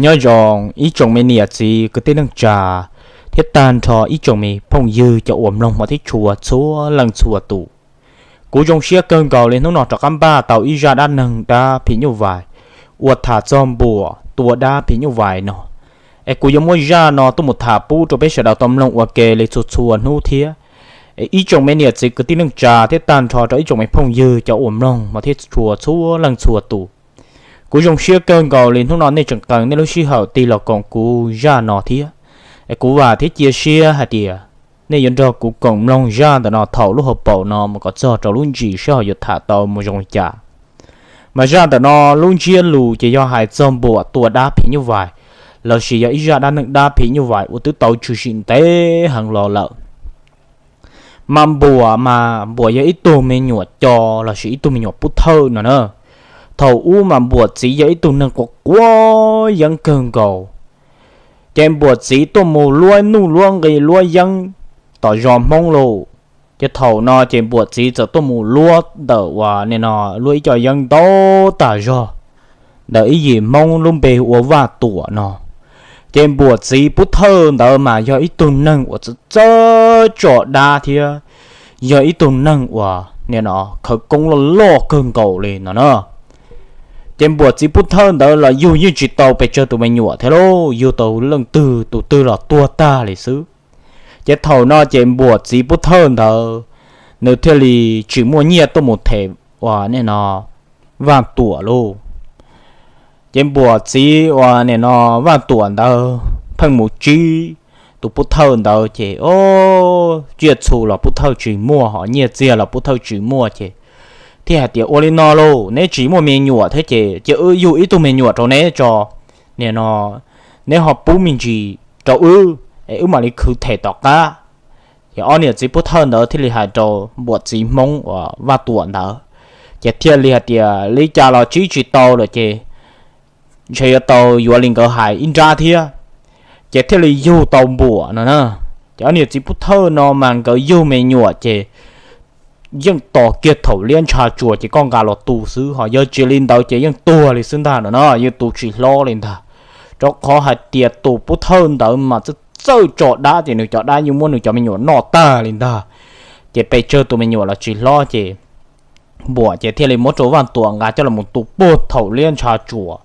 Nyob zoo ib tsoom me niam txiv kwv tij neej tsa thiab tag nrho ib tsoom me phooj ywg cov uas mloog hmov thiab tshua txhua leej txhua tus. Kuv zoo siab kawg nkaus li hnub no rov qab npaj tau ib zaj dab neeg dab phim nyuj vais uas tham txog npuam tua dab phim nyuj vais no. Es kuv yuav muab zaj no tuaj mus tham pub rau peb sawv daws tau mloog ua ke li txhua txhua hnub thiab. Es ib tsoom me niam txiv kwv tij neej tsa thiab tag nrho rau ib tsoom me phooj ywg cov uas mloog hmov thiab tshua txhua leej txhua tus, kuv zoo siab kawg nkaus li hnub no nej tseem qee nej lub sij hawm tig los koom kuv zaj no thiab. Es kuv vam thiab cia siab hais tias nej yuav nrog kuv koom mloog zaj ntawm no thaum lub hauv paus no mus kom txog rau lub ntsis seb ho yuav tham tau mus zoo li cas. Mas zaj ntawm no lub ntsiab lus ces yog hais txog npuam tua dab phim nyuj vais, lossis yog ib zaj dab neeg dab phim nyuj vais uas twb tau tshwm sim ntev heev los lawm. Mas npuam mas npuam yog ib tug me nyuam co lossis ib tug me nyuam pub thawj no na. Thaum ub mas npuam txiv yog ib tug neeg quav quav yeeb kawg nkaus. Ces npuam txiv tuaj mus luab nuj luab nqi luab yeeb tom zos Hmoob lauj. Ces thaum no ces npuam txiv txawm tuaj mus luab ntawm uas nim no luab ib co yeeb ntau tag zog ntawm ib yim Hmoob lub npe hu ua Vaj Tuam no. Ces npuam txiv pub thawj ntawd mas yog ib tug neeg uas txawj txawj tso dab thiab yog ib tug neeg uas nim no khawv koob loj loj kawg nkaus li no na. Ces npuam txiv pub thawj ntawd los yug yeej tsis tau pes tsawg tus me nyuam thiab lauj, yug tau leej twg tus twg los tuag tag li xwb. Ces thaum no ces npuam txiv pub thawj ntawd nws thiaj li tsis muaj nyiaj tuaj mus them uas nim no Vaj Tuam lauj. Ces npuam txiv uas nim no Vaj Tuam ntawd pheej mus tsib tus pub thawj ntawd ces o, tsiaj txhu los pub thawj tsis muaj, ho nyiaj txiag los pub thawj tsis muaj ces thiaj hais tias, ua li no lauj, neb tsis muaj me nyuam thiab ces cia wb yug ib tug me nyuam rau neb tso. Nim no neb ho pub me ntsis rau wb es wb mam li khwv them tom qab. Ces ob niam txiv pub thawj ntawd thiaj li hais rau npuam txiv Hmoob uas Vaj Tuam ntawd, ces thiaj li hais tias li cas los tsib tsis tau lawm ces ntshe yuav tau yuav li nkawd hais ib nrab thiab, ces thiaj li yug tau npuam no na. Ces ob niam txiv pub thawj no mas nkawd yug me nyuam ces yeej tos kiag thaum liab ntsha tsuas ces koj nqa los tu xwb, ho yog tsis li ntawd ces yeej tuag li xwb ntag no na, yeej tu tsis hlob li ntag. Rau qhov hais tias tus pub thawj ntawd mas txawj txawj tso dab ces nws cov dab yeej muab nws cov me nyuam noj tag li ntag. Ces pes tsawg tus me nyuam los tsis hlob ces npuam ces thiaj li muab rau Vaj Tuam nqa coj los mus tu puag thaum liab ntsha tsuas.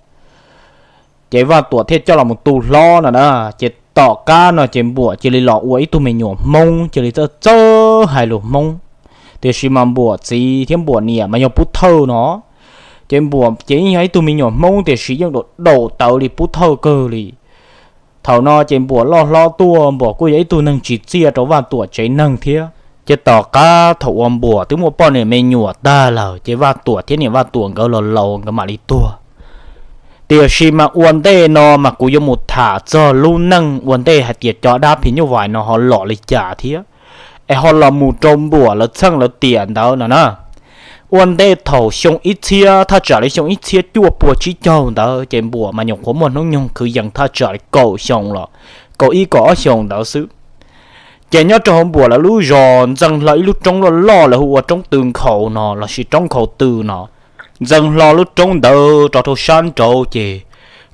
Ces Vaj Tuam thiaj coj los mus tu hlob no na. Ces tom qab no ces npuam cia li los ua ib tug me nyuam Hmoob cia li txawj txawj hais lus Hmoob. Tiam sis mas npuam txiv thiab npuam niam mas yog pub thawj no. Ces npuam ces yeej yog ib tug me nyuam Hmoob tiam sis yeej daum daum tawv li pub thawj kawg li. Thaum no ces npuam loj hlob tuaj, npuam kuj yog ib tug neeg tsim txiaj rau Vaj Tuam tsev neeg thiab. Ces tom qab thaum uas npuam twb muaj poj niam me nyuam tag lawm ces Vaj Tuam thiab niam Vaj Tuam nkawd los laus nkawd mam li tuag. Tiam sis mas ua ntej no mas kuv yuav mus tham txog lub neej ua ntej hais tias cov dab phim nyuj vais no ho los li cas thiab es ho los mus rau npuam lawv txheej lawv tiam ntawd no na. Ua ntej thaum xyoo ib txhiab thaj tsam li xyoo ib txhiab cuaj pua tsib caug ntawd ces npuam mas nyuam qhuav muaj hnub nyoog kwv yees thaj tsam li kaum xyoo los kaum ib kaum ob xyoos ntawd xwb. Ces nyob rau hauv npuam lawv lub zos ntxeev hlo ib lub roob loj loj lawv hu ua roob Tw Nkhaus no lossis roob Nkhaus Tw no. Ntxeev hlo lub roob ntawd rov rau sab nraud ces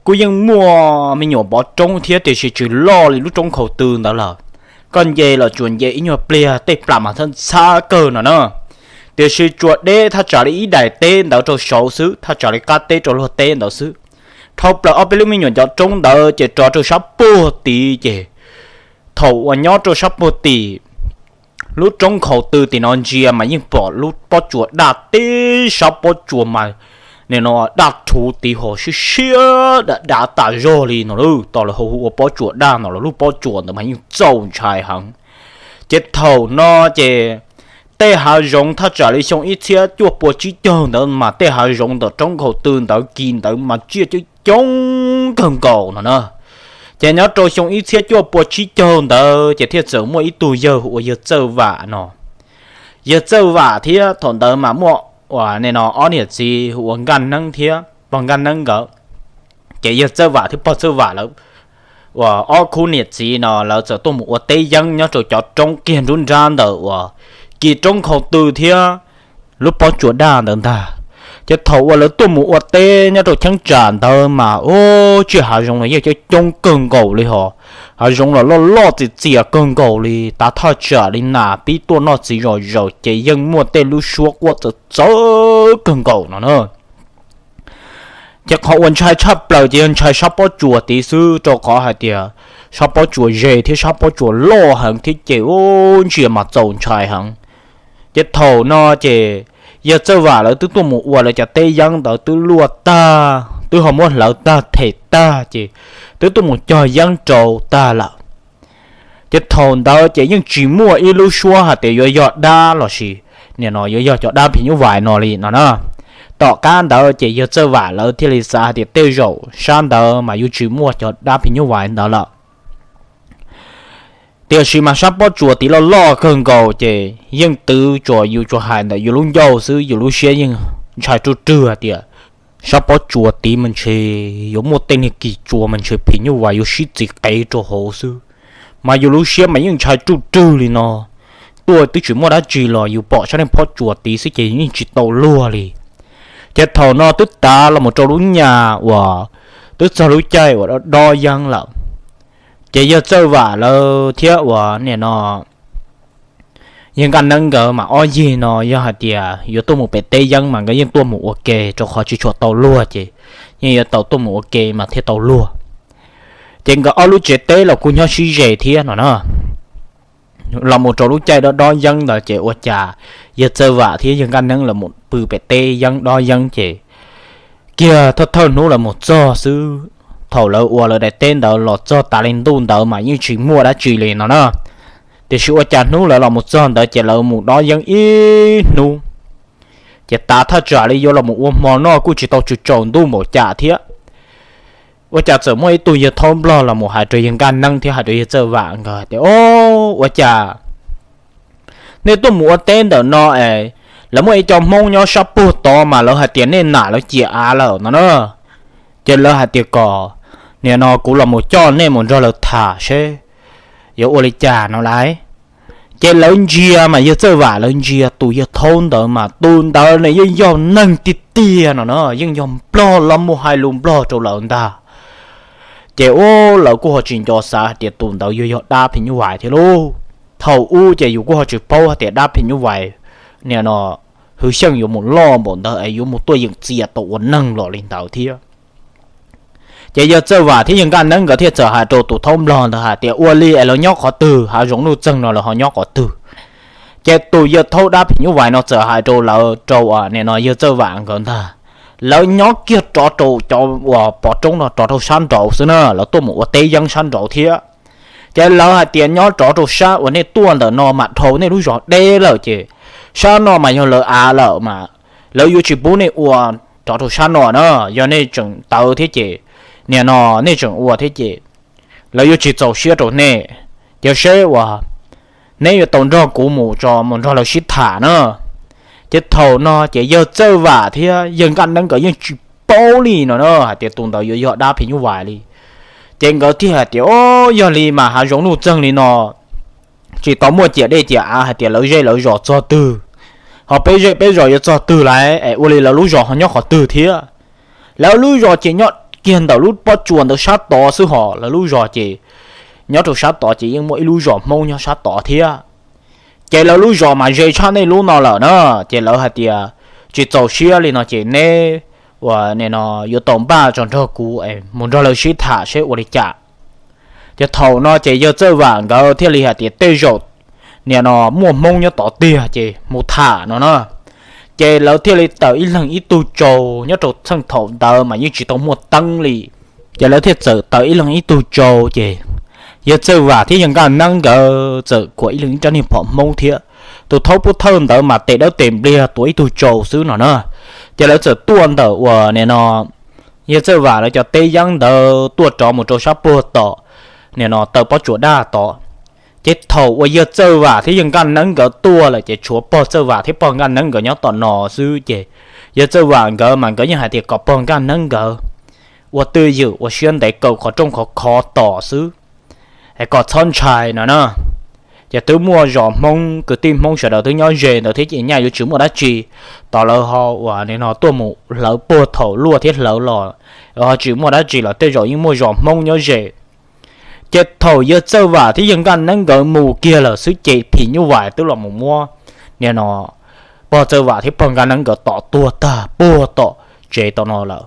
kuj yeej muaj me nyuam pov roob thiab tiam sis tsis loj li lub roob Nkhaus Tw ntawd lawm. Koj nce los tsuas nce ib nyuag pliag tej plam mas ntxhab ntxhab kawg no na. Tiam sis tsuas deb thaj tsam li ib daim teb ntawd rau saud xwb, thaj tsam li qab teb rau luag teb ntawd xwb. Dhau plaws ob peb lub me nyuam cov roob ntawd ces rov rau sab puag tid ces thaum uas nyob rau sab puag tim lub roob Nkhaus Tw tim no ntsia mas yeej pom lub pob tsuas daj teb sab pob tsuas mas nim no daj rhuv tid ho siab siab dav dav tas zog li no lauj. Tos lawv hu ua pob tsuas daj no los lub pob tsuas ntawd mas yeej txaus ntshai heev. Ces thaum no ces tej hav zoov thaj tsam li xyoo ib txhiab cuaj pua tsib caug ntawd mas tej hav zoov ntawm roob Nkhaus Tw ntawd kis ntawd mas tsiaj coob coob kawg nkaus no na. Ces nyob rau xyoo ib txhiab cuaj pua tsib caug ntawd ces thiaj txawm muaj ib tug yawg hu ua yawg Txawj Vam no. Yawg Txawj Vam thiab thaum ntawd mas muaj uas nim no ob niam txiv hu ua Nkaj Neeb thiab pog Nkaj Neeb nkawd. Ces yawg Txawj Vam thiab pog Txawj Vam lawv uas ob khub niam txiv no lawv txawm tuaj mus ua teb yeeb nyob rau cov roob kiag nruab nrab ntawm uas kis roob Nkhaus Tw thiab lub pob tsuas daj ntawd ntag. Ces thaum uas lawv tuaj mus ua teb nyob rau cheeb tsam ntawd mas ub, tsiaj hav zoov los yeej coob coob kawg nkaus li hos, hav zoov los loj loj txias txias kawg nkaus li, tav thaj tsam li nas pib tuaj noj txiv zom zaws ces yeej muaj tej lub suab quaj txawv txawv kawg nkaus no na. Ces qhov uas ntshai tshaj plaws ces yog ntshai sab pob tsuas tid xwb, rau qhov hais tias sab pob tsuas ze thiab sab pob tsuas loj heev thiab ces ub, ntsia mas txaus ntshai heev. Ces thaum no ces yawg Txawj Vam lawv twb tuaj mus ua lawv cov teb yeeb ntawd twb luaj tag, twb ho muab hlawv tag them tag ces twb tuaj mus cog yeeb rau tag lawm. Ces thaum ntawd ces yeej tsis muaj ib lub suab hais tias yuav yog dab los sis nim no yuav yog cov dab phim nyuj vais no li no na. Tom qab ntawd ces yawg Txawj Vam lawv thiaj li xav hais tias tej zaum sab ntawd mas yuav tsis muaj cov dab phim nyuj vais ntawd lawm. Tiam sis mas sab pob tsuas tid loj loj kawg nkaus ces yeej twv tsuas yus tsuas hais ntawm yus lub ncauj xwb, yus lub siab yeej ntshai ruj rwg hais tias sab pob tsuas tid mas ntshe yuav muaj tej niag kis tsuas mas ntshe phim nyuj vais yuav sib txiv qev rau hauv xwb. Mas yus lub siab mas yeej ntshai ruj rwg li no, tuaj twb tsis muaj dab tsi los yus pom sab niag pob tsuas tid xwb ces yeej tsis tau luag li. Ces thaum no twb tav los mus rau lub nyas uas twb txog lub caij uas dob yeeb lawm. Ces yawg Txawj Vam lawv thiab uas nim no yawg Nkaj Neeb nkawd mas ob yig no yog hais tias yuav tuaj mus pem teb yeeb mas nkawd yeej tuaj mus ua ke, rau qhov tsis tshua tau luag ces yeej yuav tau tuaj mus ua ke mas thiaj tau luag. Ces nkawd ob lub tsev teb los kuj nyob sib ze thiab no na. Los mus rau lub caij dob dob yeeb ntawd ces ua cas yawg Txawj Vam thiab yawg Nkaj Neeb lawv mus pw pem teb yeeb dob yeeb ces kiag thawj thawj hnub lawv mus txog xwb, thaum lawv ua lawv daim teb ntawd los txog tas li ntuj ntawd mas yeej tsis muaj dab tsi li no na. Tiam sis ua cas hnub lawv los mus txog ntawd ces lawv mus dob yeeb ib hnub, ces tav thaj tsam li yuav los mus ua hmo noj kuj tsis tau tsaus ntuj npaum cas thiab. Ua cas txawm muaj ib tug yawg thaub nplog los mus hais rau yawg Nkaj Neeb thiab hais rau yawg Txawj Vam nkawd tias, O, ua cas nej tuaj mus ua teb ntawm no es lawv muaj ib co Hmoob nyob sab puag tod mas lawv hais tias nej nam lawv ciam av lawm no na. Ces lawv hais tias kom nim no kuv los mus coj nej mus nrog lawv tham seb yuav ua li cas no lauj. Ces lawv ntsia mas yawg Txawj Vam lawv ntsia tus yawg thaub ntawd mas tus ntawd nws yeej yog neeg tiag tiag no na, yeej yog nplog los mus hais lus nplog rau lawv ntag. Ces ub, lawv kuj ho tsis nco xav hais tias tus ntawd yuav yog dab phim nyuj vais thiab lauj. Thaum ub ces yus kuj ho tsis paub hais tias dab phim nyuj vais nim no hwv xyeej yuav mus loj npaum ntawd es yuav mus tuaj yeem txias tau ua neeg los li ntawd thiab. Ces yawg Txawj Vam thiab yawg Nkaj Neeb nkawd thiaj txawm hais rau tus thaub nplog ntawd hais tias, Ua li es lawv nyob qhov twg, hav zoov nuj txeeg no lawv ho nyob qhov twg? Ces tus yawg thaub dab phim nyuj vais no txawm hais rau lawv, rau nim no yawg Txawj Vam nkawd ntag, lawv nyob kiag rov rau cov uas pov roob no rov rau sab nraud xwb na, lawv tuaj mus ua teb yeeb sab nraud thiab. Ces lawv hais tias nyob rov rau sab uas nej tuaj ntawm no mas dhau nej lub zos deb lawm ces sab no mas yog lawv av lawm mas lawv yuav tsis pub nej ua rov rau sab no na. Yog nej tseem tawv thiab ces, nim no nej tseem ua thiab ces lawv yuav tsis txaus siab rau nej. Ces seb uas neb yuav tau nrog kuv mus tso mus nrog lawv sib tham na. Ces thaum no ces yawg Txawj Vam thiab yawg Nkaj Neeb nkawd yeej tsis paub li no na hais tias tus ntawd yuav yog dab phim nyuj vais li. Ces nkawd thiaj hais tias, O, yog li mas hav zoov nuj txeeg li no tsis tau muaj ciam dej ciam av hais tias lawv zej lawv zos txog twg, ho peb zej peb zos yuav txog twg lauj, es ua li lawv lub zos ho nyob qhov twg thiab? Lawv lub zos ces nyob kiag ntawm lub pob tsuas ntawd sab tod xwb, ho lawv lub zos ces nyob rau sab tod ces yeej muaj ib lub zos Hmoob nyob sab tod thiab. Ces lawv lub zos mas ze tshaj nej lub no lawm na. Ces lawv hais tias tsis txaus siab li no ces neb uas nim no yuav tau npaj tso nrog kuv mus nrog lawv sib tham seb ua li cas. Ces thaum no ces yawg Txawj Vam nkawd thiaj li hais tias tej zaum nim no muaj Hmoob nyob tod tiag ces mus tham no na. Ces lawv thiaj li tawm ib leeg ib tug tsaus, nyob rau txheej thaum ntawd mas yeej tsis tau muaj teeb li. Ces lawv thiaj txawm tawm ib leeg ib tug tsaus ces yawg Txawj Vam thiab yawg Nkaj Neeb nkawd txawm kuam ib leeg ib rab niag phom Hmoob thiab. Tus thaub pub thawj ntawd mas tes dawb tes npliag tuav ib tug tsaus xwb no na. Ces lawv txawm tuaj ntawm uas nim no yawg Txawj Vam lawv cov teb yeeb ntawd tuaj rov mus rau sab puag tom nim no taw pob tsuas daj tod. Ces thaum uas yawg Txawj Vam thiab yawg Nkaj Neeb nkawd tuaj lawm ces tshuav pog Txawj Vam thiab pog Nkaj Neeb nkawd nyob tom no xwb ces yawg Txawj Vam nkawd mas nkawd yeej hais tias kom pog Nkaj Neeb nkawd ua twj ywm ua siab ntev kaw qhov rooj qhov khov tom xwb, es kom txhob ntshai no na. Ces twb muaj zos Hmoob, kwv tij Hmoob sawv daws twb nyob ze ntawd thiab ces nyaj yuav tsis muaj dab tsi. Tos lawv ho uas nim no tuaj mus hlawv puag thaum luaj thiab hlawv los, ho tsis muaj dab tsi los tej zaum yeej muaj zos Hmoob nyob ze. Ces thaum yawg Txawj Vam thiab yawg Nkaj Neeb nkawd mus kiag lawm xwb ces phim nyuj vais twb los mus muab nim no pog Txawj Vam thiab pog Nkaj Neeb nkawd tom tuag tag puag tom tsev tom no lawm.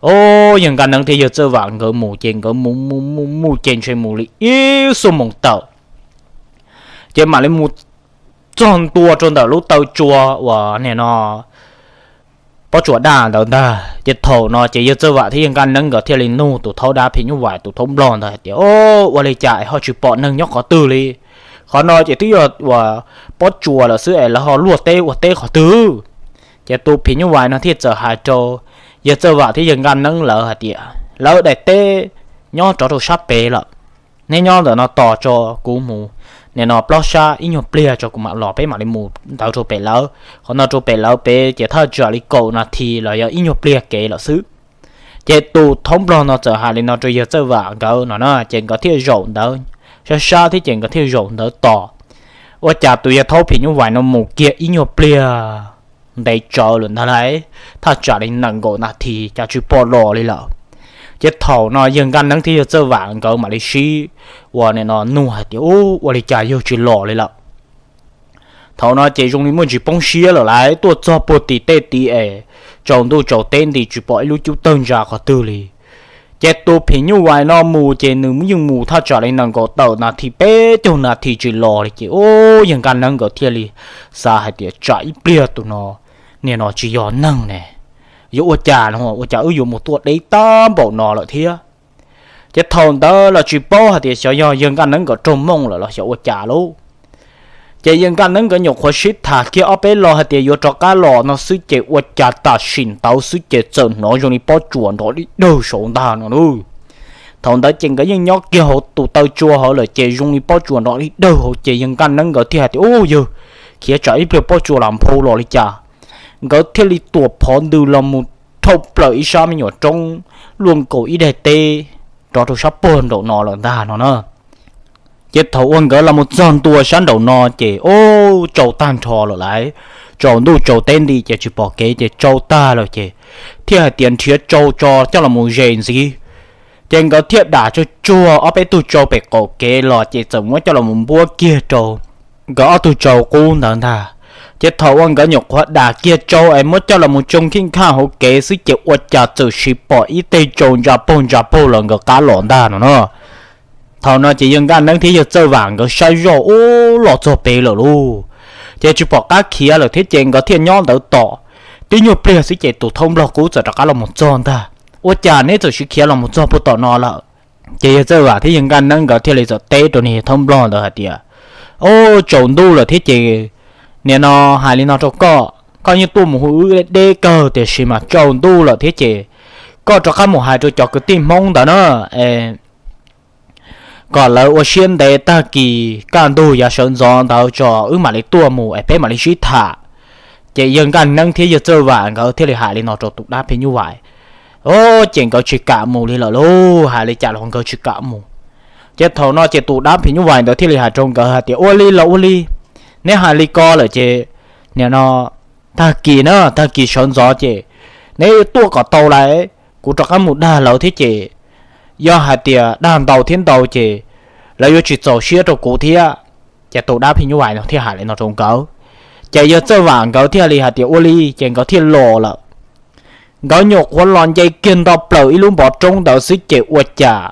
O, yawg Nkaj Neeb thiab yawg Txawj Vam nkawd mus ces nkawd mus mus mus mus ces ntshe mus li ib xuab moos tawm, ces mam li mus txog ntua rau ntawm lub taw tsua uas nim no pob tsuas daj ntawd ntag. Ces thaum no ces yawg Txawj Vam thiab yawg Nkaj Neeb nkawd thiaj li nug tus thaub dab phim nyuj vais tus thaub nplog ntawd hais tias, O, ua li cas es ho tsis pom neeg nyob qhov twg li? Qhov no ces twb yog uas pob tsuas lawm xwb es lawv ho luaj teb ua teb qhov twg? Ces tus phim nyuj vais no thiaj txawm hais rau yawg Txawj Vam thiab yawg Nkaj Neeb lawv hais tias, Lawv daim teb nyob rov rau sab pem lawm. Neb nyob ntawm no tos tso, kuv mus nim no plob sab ib nyuag pliag tso kuv mam los, peb mam li mus ntawd rau pem lawv. Qhov no rau pem lawv pem ces thaj tsam li kaum nas this los yog ib nyuag pliag kev lawm xwb. Ces tus thaub nplog no txawm hais li no rau yawg Txawj Vam nkawd no na, ces nkawd thiaj zaum ntawd sab sab thiab ces nkawd thiaj zaum ntawd tos. Ua cas tus yawg thaub phim nyuj vais no mus kiag ib nyuag pliag ntev tsawv lawm ntag lauj, thaj tsam li nees nkaum nas this cas tsis pom los li lawm. Ces thaum no yawg Nkaj Neeb thiab yawg Txawj Vam nkawd mam li sib uas nim no nug hais tias, U, ua li cas yawg tsis los li lawm? Thaum no ces zoo li muaj ntsis poob siab lawm lauj, tuaj txog puag tim tej tid es tsaus ntuj tsaus teb nti tsis pom ib lub cub tawg ntsa qhov twg li. Ces tus phim nyuj vais no mus ces nws yeej mus thaj tsam li nees nkaum tawm nas this peb caug nas this tsis los li ces, U, yawg Nkaj Neeb nkawd thiaj li xav hais tias tsam ib pliag tus no nim no tsis yog neeg ne, yuav ua cas no, ua cas wb yuav mus tuaj deb tag npaum no lawm thiab? Ces thaum ntawd los tsis paub hais tias xyov yog yawg Nkaj Neeb nkawd raug mooj lawm los xyov ua cas lauj. Ces yawg Nkaj Neeb nkawd nyuam qhuav sib tham kiag ob peb lo hais tias yuav rov qab los no xwb ces ua cas tam sim ntawd xwb ces txawm hnov zoo li pob tsuas nrov li dawg saud ntag no lauj. Thaum ntawd ces nkawd yeej nyob kiag hauv tus taw tsua hauv lawm ces zoo li pob tsuas nrov li dawg hauv ces yawg Nkaj Neeb nkawd thiaj hais tias, U, yawg, khiav tsam ib pliag pob tsuas lam nphau los li cas? Nkawd thiaj li tuam phov ntws los mus dhau plaws ib sab me nyuam roob luaj nkaus ib daim teb rov rau sab puag nraum no lawm ntag no na. Ces thaum uas nkawd los mus txog ntua sab nraum no ces, O, tsaus tag nrho lawm lauj, tsaus ntuj tsaus teb nti ces tsis pom kev ces tsaus tag lawm ces thiaj hais tias nrhiav tsau tso coj los mus zes ntxiv. Ces nkawd thiaj dam tsuag tsuag ob peb tug tsau pem qaum kev los ces txawm muab coj los mus npuab kiag rau nkawd ob tug tsau qub ntawd ntag. Ces thaum uas nkawd nyuam qhuav dam kiag tsau es muab coj los mus tsoo khij khaj hauv kev xwb ces ua cas txawm siv pom ib teg tsau ntsa paug ntsa paug los nkawd qab los ntag no na. Thaum no ces yawg Nkaj Neeb thiab yawg Txawj Vam nkawd saib zoj ub los txog pem lawm lauj, ces tsis pom qab khiav lawm thiab ces nkawd thiaj nyob ntawd tos. Tib nyuag pliag xwb ces tus thaub nplog qub txawm rov qab los mus txog ntag. Ua cas neb txawm siv khiav los mus txog puag tom no lawm? Ces yawg Txawj Vam thiab yawg Nkaj Neeb nkawd thiaj li txawm teb rau niag thaub nplog ntawd hais tias, O, tsaus ntuj lawm thiab ces nim no hais li no rau koj, koj yeej tuaj mus hu wb deb kawg tiam sis mas tsaus ntuj lawm thiab ces koj rov qab mus hais rau cov kwv tij Hmoob ntawd na, kom lawv ua siab ntev tag kis kaj ntug yav sawv ntxov ntawd tso wb mam li tuaj mus es peb mam li sib tham. Ces yawg Nkaj Neeb thiab yawg Txawj Vam nkawd thiaj li hais li no rau tus dab phim nyuj vais. O, ces nkawd tsis kam mus li lawm lauj, hais li cas los nkawd tsis kam mus. Ces thaum no ces tus dab phim nyuj vais ntawd thiaj li hais rau nkawd hais tias, Ua li los ua li, neb hais li ko lawm ces nim no tag kis na, tag kis sawv ntxov ces neb tuaj kom tau lawm, kuv rov qab mus dag lawv thiab ces yog hais tias dag ntau thiab ntau ces lawv yuav tsis txaus siab rau kuv thiab. Ces tus dab phim nyuj vais no thiaj hais li no rau nkawd. Ces yawg Txawj Vam nkawd thiaj li hais tias ua li ces nkawd thiaj los lawm. Nkawd nyuam qhuav los nce kiag nto plaws ib lub npov roob ntawd xwb ces ua cas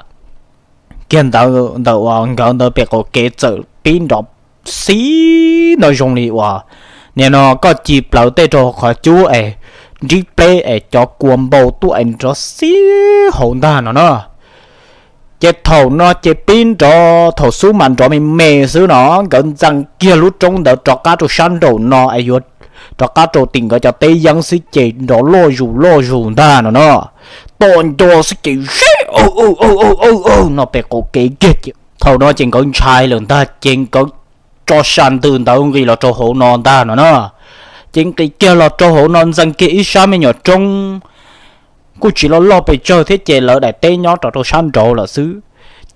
kiag ntawd ntawm uas nkawd ntawd pem qaum kev txawm pib nrov xib no zoo li uas nim no koj ci plawv tej rau qhov cub es nrib pleb es cov kua npau tuaj es nrov xib hauv ntag no na. Ces thaum no ces pib nrov, thaum xub mas nrov me me xwb no, nkawd ntxees kiag lub roob ntawd rov qab rau sab nraum no es yuav rov qab rau tim nkawd cov teb yeeb xwb ces nrov loj zus loj zus ntag no na. Tom nco xwb ces ze aw aw aw aw aw no pem qaum kev kiag ces thaum no ces nkawd ntshai lawm ntag ces nkawd tso sa ntws ntawd nqis los rau hauv no ntag no na. Ces nqis kiag los rau hauv no ntxees kiag ib sab me nyuam roob kuj tsis loj loj pes tsawg thiab ces lawv daim teb nyob rau rau sab nraud lawm xwb.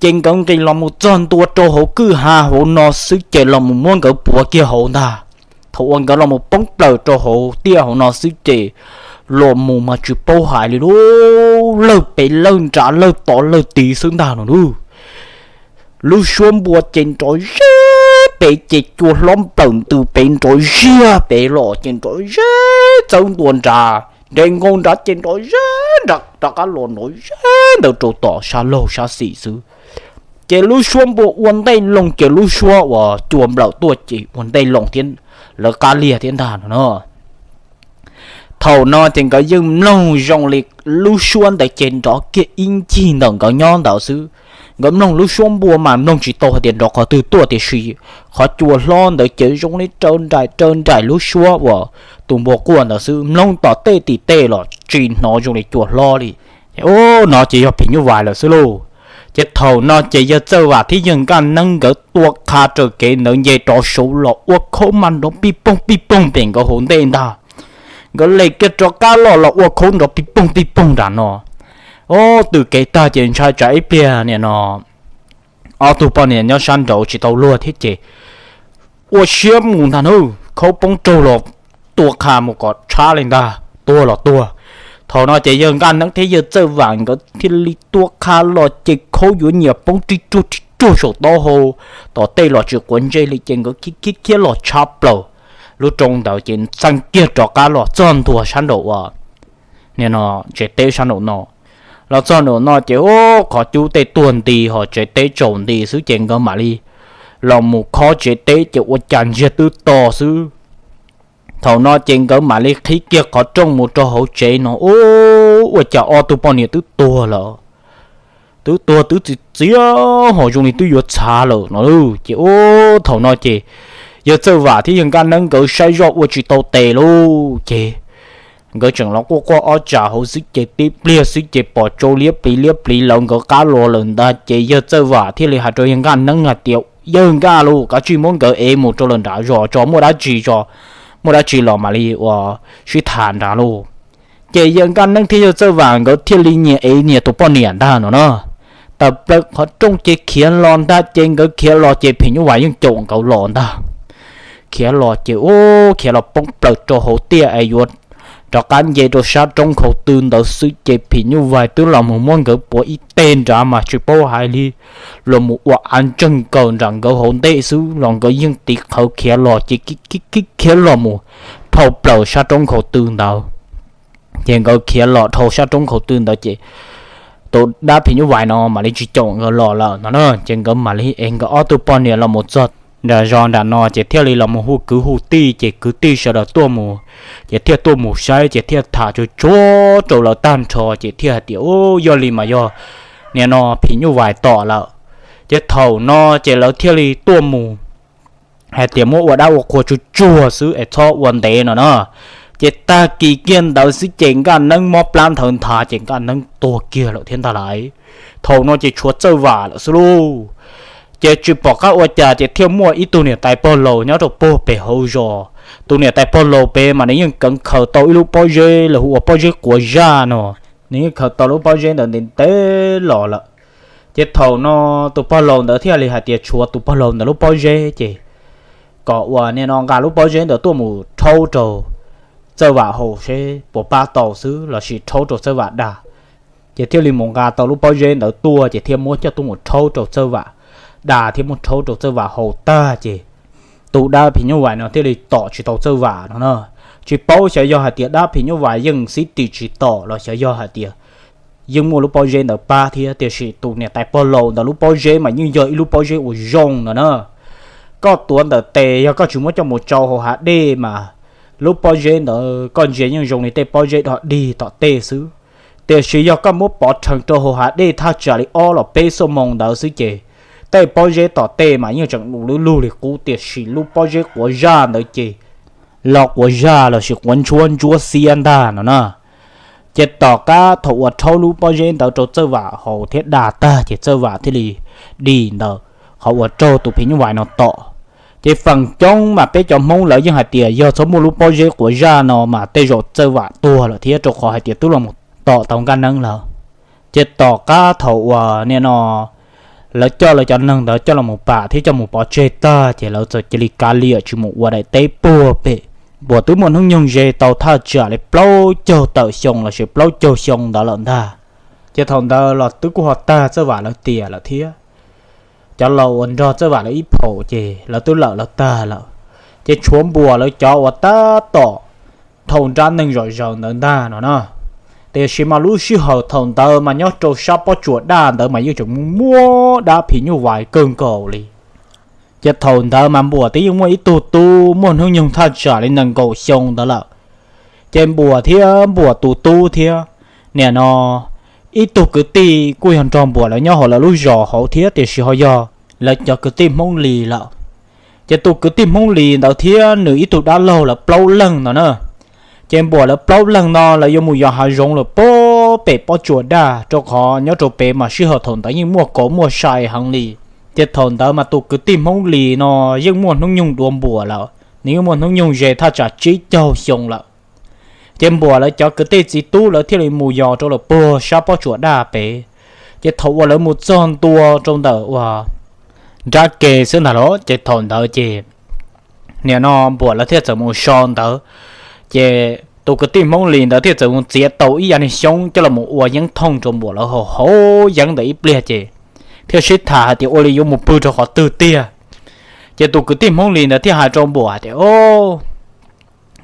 Ces nkawd nqis los mus txog ntua rau hauv kwj ha hauv no xwb ces los mus muab nkawd puav kiag hauv ntag. Thaum uas nkawd los mus poob plaws rau hauv tiaj hauv no xwb ces los mus mas tsis paub hais li lub lawj pem lawj nrad lawj tod lawj tid xwb ntag no lub. Lub suab npua ces nrov zeb pem ces cua hlob nplawm ntws pem nrov ziag pem los ces nrov zeb txawb ntua nrad nres nkaus nrad ces nrov zeb nrad rov qab los nrov zeb ntawd rau tom sab laug sab xis xwb. Ces lub suab npua ua ntej loo ces lub suab uas cua nplawm tuaj ces ua ntej loo thiab lawv qab liag thiab ntag no no. Thaum no ces nkawd yeej mloog zoo li lub suab ntawd ces nrov kiag ib ncig ntawm nkawd nyob ntawd xwb. Nkawd mloog lub suab npua mas mloog tsis tau hais tias nrov qhov twg tuaj tiam sis qhov cua hlob ntawd ces zoo li raws nraim raws nraim lub suab uas tus npua quaj ntawd xwb, mloog tom tej tim tej los tsis hnov zoo li cua hlob li. Ces ub no ces yog phim nyuj vais lawm xwb lauj. Ces thaum no ces yawg Txawj Vam thiab yawg Nkaj Neeb nkawd tua qha raws kev ntawd nce rov saud los ua khaub mas nrov pij poog pij poog pem nkawd hauv ntej ntag. Nkawd li kiag rov qab los los ua khaub nrov pij poog pij poog nram no. Ob tw kev tag ces ntshai tsam ib pliag nim no ob tug poj niam nyob sab nraud tsis tau luag thiab ces ua siab mus ntag na, khaub poob raug los tua qha mus kom tshab li ntag, tuag los tuag. Thaum no ces yawg Nkaj Neeb thiab yawg Txawj Vam nkawd thiaj li tua qha los ces khaub yuav nyiam poob rib ruag rib ruag saum taub hau, tom tej los tsis quav ntsej li ces nkawd khiav khiav khiav los tshab plaws lub roob ntawd ces txeeb kiag rov qab los txog ntua sab nraum uas nim no tsev teb sab nraum no. Los txog nraum no ces ub qhov cub tej tuag nti ho tsev teb tsaus nti xwb ces nkawd mam li los mus khob tsev teb ces ua cas ntsiag twb to xwb. Thaum no ces nkawd mam li qhib kiag qhov rooj mus rau hauv tsev no ub ua cas ob tug poj niam twb tuag lawm. Twb tuag twb txiv txiav ho zoo li twb yuav txhav lawm no lauj. Ces ub thaum no ces yawg Txawj Vam thiab yawg Nkaj Neeb nkawd saib zoj ua tsis tau tes lauj ces nkawd tseem los quaj quaj ob tsam hauv xwb ces tib pliag xwb ces pom tsau liab pliv liab pliv lawv nkawd qab los lawm ntag ces yawg Txawj Vam thiaj li hais rau yawg Nkaj Neeb hais tias, Yawg Nkaj lauj, kav tsij muab nkawd ev mus rau lawm nram zos tso, muaj dab tsi tso, muaj dab tsi los mam li ua sib tham nrad lauj. Ces yawg Nkaj Neeb thiab yawg Txawj Vam nkawd thiaj li nyias ev nyias tus poj niam ntag no na. Tawm plaws qhov rooj ces khiav los ntag ces nkawd khiav los ces phim nyuj vais yeej caum nkawd los ntag. Khiav los ces ub khiav los poob plaws rau hauv tiaj es yuav rov qab nce rau sab roob khaus tw ntawd xwb ces phim nyuj vais twb los mus muab nkawd puav ib teg nrad mas tsis paub hais li, los mus ua av ntseeg nkaus nram nkawd hauv ntej xwb los nkawd yeej tiv qhawv khiav los ces khiav los mus dhau plaws sab roob khaus tw ntawd. Ces nkawd khiav los dhau sab roob khaus tw ntawd ces tus dab phim nyuj vais no mam li tsis caum nkawd los lawm no na. Ces nkawd mam li es nkawd ob tug poj niam los mus txog nram zos nram no ces thiaj li los mus hu kwv hu tij ces kwv tij sawv daws tuaj mus, ces thiaj tuaj mus saib ces thiaj tham tsuag tsuag rau lawv tag nrho ces thiaj hais tias, Ub, yog li mas yog nim no phim nyuj vais tom lawm. Ces thaum no ces lawv thiaj li tuaj mus hais tias muab ua dab ua qhua tsuag tsuag xwb es txhob ua ntev no na. Ces tag kis kiag ntawd xwb ces Nkaj Neeb mob plab nthawv nthav ces Nkaj Neeb tuag kiag lawm thiab ntag lauj. Thaum no ces tshuav Txawj Vam lawm xwb lauj. Ces tsis pom qab ua cas ces thiaj muaj ib tug niam tais pog laus nyob rau puag pem hauv zos. Tus niam tais pog laus pem mas nws yeej kheev khaws tau ib lub pob zeb los hu ua pob zeb quav zaj no. Nws yeej khaws tau lub pob zeb ntawd ntev ntev los lawm. Ces thaum no tus pog laus ntawd thiaj li hais tias tshuav tus pog laus ntawd lub pob zeb ces kom uas nim no nqa lub pob zeb ntawd tuaj mus rhaub rau Txawj Vam haus seb puas pab tau xwb lossis rhaub rau Txawj Vam dag. Ces thiaj li mus nqa tau lub pob zeb ntawd tuaj ces thiaj muab coj tuaj mus rhaub rau Txawj Vam dag thiab muab rhaub rau Txawj Vam haus tag ces tus dab phim nyuj vais no thiaj li tom tsis tau Txawj Vam no na. Tsis paub xyov yog hais tias dab phim nyuj vais yeej xib tis tsis tom los xyov yog hais tias yeej muaj lub pob zeb ntawd pab thiab, tiam sis tus niam tais pog laus ntawd lub pob zeb mas yeej yog ib lub pob zeb uas zoo no na. Koj tuav ntawm tes yog koj tsis muab coj mus tsau hauv hav dej mas lub pob zeb ntawd koj ntsia yeej zoo li tej pob zeb dog dig tom tej xwb. Tiam sis yog koj muab pov rhees rau hauv hav dej thaj tsam li ob los peb xuab moos ntawd xwb ces tej pob zeb tom tej mas yeej tseem du lug li qub, tiam sis lub pob zeb quav zaj ntawd ces los quav zaj lossis quav ntsuab ntsuab xiab ntag no na. Ces tom qab thaum uas rhaub lub pob zeb ntawd rau Txawj Vam haus thiab dag tag ces Txawj Vam thiaj li dim ntawd qhov uas raug tus phim nyuj vais no tom. Ces feem coob mas peb cov Hmoob lawv yeej hais tias yog txhob muaj lub pob zeb quav zaj no mas tej zaum Txawj Vam tuag lawm thiab, rau qhov hais tias twb los tom tau Nkaj Neeb lawm. Ces tom qab thaum uas nim no lawv coj lawv cov neeg ntawd coj los pam thiab coj mus pov tseg tag ces lawv txawm cia li kav liam tsis mus ua daim teb puag pem. Npuas twb muaj hnub nyoog ze tau thaj tsam li plaub caug tawm xyoo lossis plaub caug xyoo ntawd lawm ntag. Ces thaum ntawd los twb kuj ho tag Txawj Vam lawv tiam lawm thiab. Cov laus uas nrog Txawj Vam lawv ib phaum ces lawv twb lawm lawv tag lawm. Ces tshuav Npuas lawv cov uas tab tom dhau nrab neeg zom zaws ntawd ntag no na. Tiam sis mas lub sij hawm thaum ntawd mas nyob rau sab pob tsuas daj ntawd mas yeej tseem muaj dab phim nyuj vais kawg nkaus li. Ces thaum ntawd mas Npuas twb yeej muaj ib tug tub muaj hnub nyoog thaj tsam li nees nkaum xyoo ntawd lawm. Ces Npuas thiab Npuas tus tub thiab, nim no ib tug kwv tij kuj yog nrog Npuas lawv nyob hauv lawv lub zos hauv thiab tiam sis ho yog lawv cov kwv tij Hmoob Lis lawm. Ces tus kwv tij Hmoob Lis ntawd thiab nws ib tug dab laug lawv plaub leeg no na. Ces Npuas lawv plaub leeg no lawv yuav mus yos hav zoov lawm puag pem pob tsuas daj rau qhov nyob rau pem mas sij hawm thaum ntawd yeej muaj kauv muaj sai heev li. Ces thaum ntawd mas tus kwv tij Hmoob Lis no yeej muaj hnub nyoog dua Npuas lawm, nws yeej muaj hnub nyoog ze thaj tsam tsib caug xyoo lawm. Ces Npuas lawv cov kwv tij txiv tub lawv thiaj li mus yos rau lawm puag sab pob tsuas daj pem. Ces thaum uas lawv mus txog ntua rau ntawm uas nrab ke xwb ntag los ces thaum ntawd ces nim no Npuas lawv thiaj txawm mus so ntawd. Ces tus kwv tij Hmoob Lis ntawd thiaj txawm mus txiav tau ib yav niag xyoob coj los ua yeeb thooj rau Npuas lawv haus haus yeeb ntawd ib pliag ces thiaj sib tham hais tias ua li yuav mus pw rau qhov twg tiag. Ces tus kwv tij Hmoob Lis ntawd thiaj hais rau Npuas hais tias, o,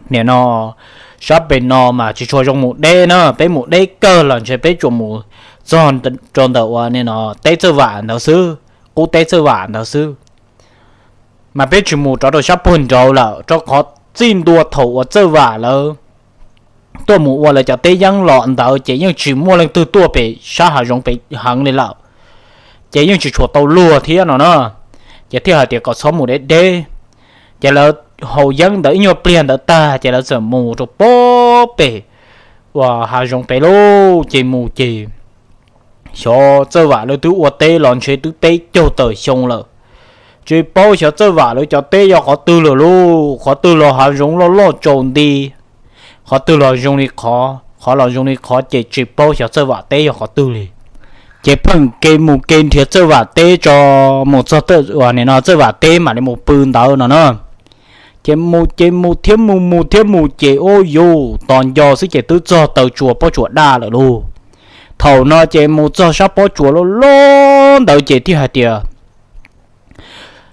nim no sab pem no mas tsis tshua zoo mus deb na, peb mus deb kawg los ntshe peb tsuas mus txog rau ntawm uas nim no teb Txawj Vam ntawd xwb, qub teb Txawj Vam ntawd xwb. Mas peb tsis mus rov rau sab puag nraud lawm rau qhov txij ntua thaum uas Txawj Vam lawv tuaj mus ua lawv cov teb yeeb los ntawd ces yeej tsis muaj leej twg tuaj pem sab hav zoov pem heev li lawm. Ces yeej tsis tshua tau luag thiab no na. Ces thiaj hais tias kom txhob mus deb deb. Ces lawv haus yeeb ntawd ib nyuag pliag ntawd tag ces lawv txawm mus rau puag pem uas hav zoov pem lauj. Ces mus ces xyov Txawj Vam lawv twb ua teb los ntshe twb peb caug tawm xyoo lawm. Tsis paub xyov Txawj Vam lawv cov teb yog qhov twg lawm lauj, qhov twg los hav zoov loj loj tsaus nti, qhov twg los zoo li qhov, qhov los zoo li qhov ces tsis paub xyov Txawj Vam teb yog qhov twg li. Ces pheej ke mus ke nrhiav Txawj Vam teb tso, mus txog nim no Txawj Vam teb mam li mus pw ntawd no na. Ces mus ces mus thiab mus mus thiab mus ces ua yuv tos nco xwb ces twb txog taw tsuas pob tsuas daj lawm lauj. Thaum no ces mus txog sab pob tsuas loj loj ntawd ces thiaj hais tias,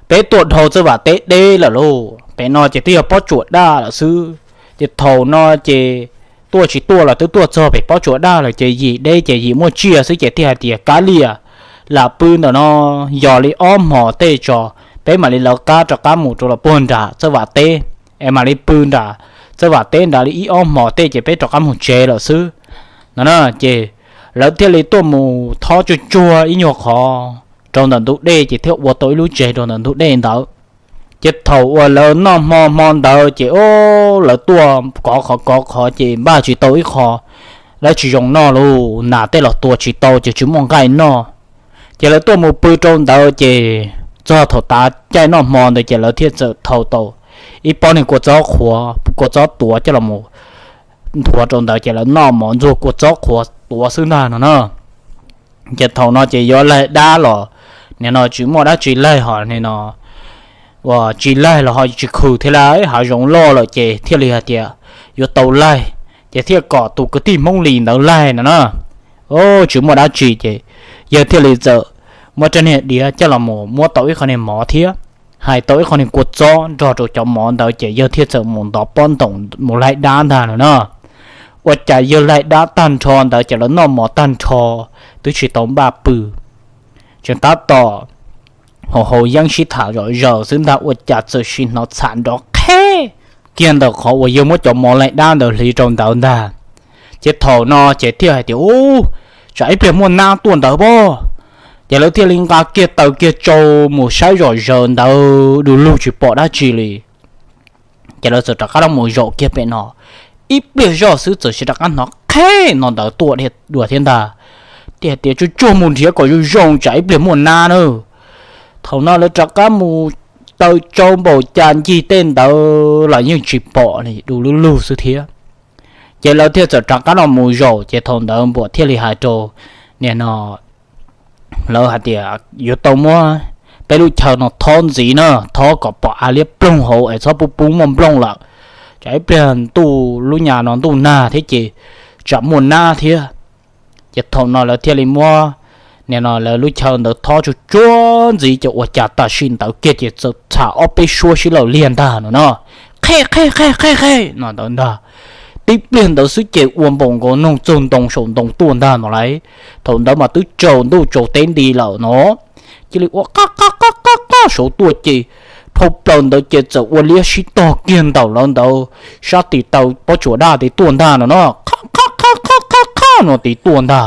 peb tuaj dhau Txawj Vam teb deb lawm lauj, pem no ces twb yog pob tsuas daj lawm xwb. Ces thaum no ces tuaj tsis tuaj los twb tuaj txog pem pob tsuas daj lawm ces yim deb ces yim muaj tsiaj xwb ces thiaj hais tias kav liam, lam pw ntawm no yos li ob hmos tej tso, peb mam li lawv qab rov qab mus rau los puag nram Txawj Vam teb, es mam li pw nram Txawj Vam teb nrad li ib ob hmos tej ces peb rov qab mus tsev lawm xwb no na. Ces lawv thiaj li tuaj mus thob tsuag tsuag ib nyuag qhov rau ntawm ntug dej ces thiaj ua tau ib lub tsev rau ntawm ntug dej ntawd. Ces thaum uas lawv noj hmo hmo ntawd ces o, lawv tuaj kov qhov kov qhov ces npaj tsis tau ib qho dab tsi zoo noj lauj, nas tej los tua tsis tau ces tsis muaj nqaij noj. Ces lawv tuaj mus pw rau ntawd ces txog thaum tav caij noj hmo ntawd ces lawv thiaj txawm thau tau ib pob niag kua txob qhuav, kua txob tuav coj los nthuav rau ntawd ces lawv noj mov ntxuag kua txob qhuav tuav xwb ntag no na. Ces thaum no ces yuav laig dab los nim no tsis muaj dab tsi laig ho nim no uas tsis laig los ho tsis khw thiab lauj, hav zoov loj lawm ces thiaj li hais tias yuav tau laig, ces thiaj kom tus kwv tij Hmoob Lis ntawd laig no na. Tsis muaj dab tsi ces yawg thiaj li txawm muab rab niag diav coj los mus muab tau ib qho niag mov thiab hais tau ib qho niag kua txob nrog rau cov mov ntawd ces yawg thiaj txawm mus ntov pob ntoos mus laig dab ntag no na. Ua cas yawg laig dab tag nrho ntawd ces lawv noj mov tag nrho twb tsis tau npaj pw, tseem tab tom haus haus yeeb sib tham zom zaws xwb ntag ua cas txawm sim hnov txham nrov qheb kiag ntawm qhov uas yawg muab cov mov laig dab ntawd hliv rau ntawd ntag. Ces thaum no ces thiaj hais tias, u, tsam ib pliag muaj nab tuaj ntawd pob. Ces lawv thiaj li nqa kiag taws kiag tsau mus saib zom zaws ntawd du lug tsis pom dab tsi li. Ces lawv txawm rov qab los mus zaum kiag pem no, ib pliag zoj xwb txawm sim rov qab hnov qheb no ntawd tuaj dua thiab ntag. Thiaj hais tias tsuag tsuag mus nrhiav kom zoo zoo tsam ib pliag muaj nab na. Thaum no lawv rov qab mus taws tsau npaum cas ncig tej ntawd los yeej tsis pom li, du lug lug xwb thiab. Ces lawv thiaj txawm rov qab los mus zaum ces thaum ntawd Npuas thiaj li hais rau nim no lawv hais tias yuav tau muab peb lub chaw no thob ntxiv na, thob kom pom av liab ploog hauv es txhob pub pub muaj nplooj lawm. Tsam ib pliag ntuj lub nyas no ntuj nag thiab ces tsam muaj nab thiab. Ces thaum no lawv thiaj li muab, nim no lawv lub chaw ntawd thob tsuag tsuag ntxiv ces ua cas tam sim ntawd kiag ces txawm txham ob peb suab sib law liag ntag no no, qhe qhe qhe qhe qhe no ntawd ntag. Tib pliag ntawd xwb ces ua npaum nkaus noog txaug ntoo saum ntoo tuaj ntag no lauj. Thaum ntawd mas twb tsaus ntuj tsaus teb nti lawm no, cia li ua qab qab qab qab qab saud tuaj ces dhau plaws ntawd ces txawm ua liab sib tog kiag ntawm lawv ntawd sab tim taw pob tsuas daj tid tuaj ntag no no, qab qab qab qab qab no tid tuaj ntag.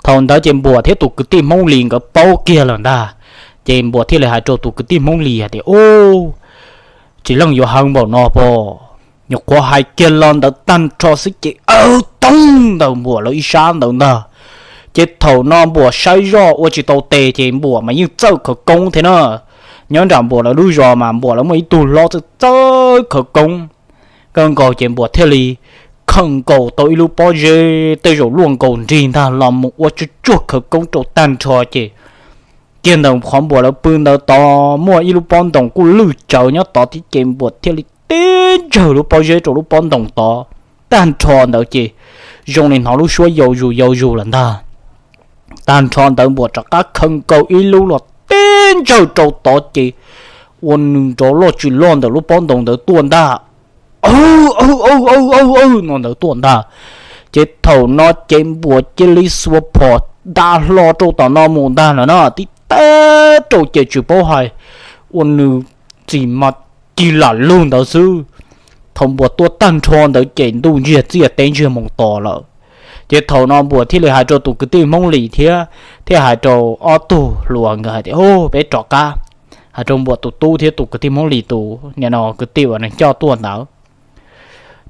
Thaum ntawd ces Npuas thiab tus kwv tij Hmoob Lis nkawd paub kiag lawm ntag. Ces Npuas thiaj li hais rau tus kwv tij Hmoob Lis hais tias, Ub, tsis leej yuav heev npaum no pom. Nyuam qhuav hais kiag los ntawd tag nrho xwb ces aw toog ntawm Npuas lawv ib sab ntawd ntag. Ces thaum no Npuas saib zoj ua tsis tau tes ces Npuas mas yeej txawj khawv koob thiab na. Nyob nram Npuas lawv lub zos mas Npuas lawv muaj ib tug hlob txawj txawj khawv koob kawg nkaus ces Npuas thiaj li khawm nkaus tau ib lub pob zeb tej zaum luaj nkaus nrig ntag los mus ua tsuag tsuag khawv koob rau tag nrho ces kiag ntawm qhov Npuas lawv pw ntawd tod muaj ib lub pob ntoos kuj lwj tsawv nyob tod thiab ces Npuas thiaj li tib ntsawg lub pob zeb rau lub pob ntoos tod. Tag nrho ntawd ces zoo li hnov lub suab yau zus yau zus lawm ntag. Tag nrho ntawd Npuas rov qab khawm nkaus ib lub los tib ntsawg rau tod ces ua nws nrov loj tsis loj ntawm lub pob ntoos ntawd tuaj ntag. Aw, aw, aw, aw, aw no ntawd tuaj ntag. Ces thaum no ces Npuas cia li xuas phom da hlo rau tom no mus ntag no na, tib teb rau ces tsis paub hais ua nws txim mas cig lam lug ntawd xwb. Thaum Npuas tuaj tag nrho ntawd ces ntuj ntsiag txiaj teb ntsiag moo to lawm. Ces thaum no Npuas thiaj li hais rau tus kwv tij Hmoob Lis thiab thiaj hais rau ob tug hluas nkawd hais tias, Peb rov qab. Hais rau Npuas tus tub thiab tus kwv tij Hmoob Lis tus nim no kwv tij uas nws coj tuaj ntawd.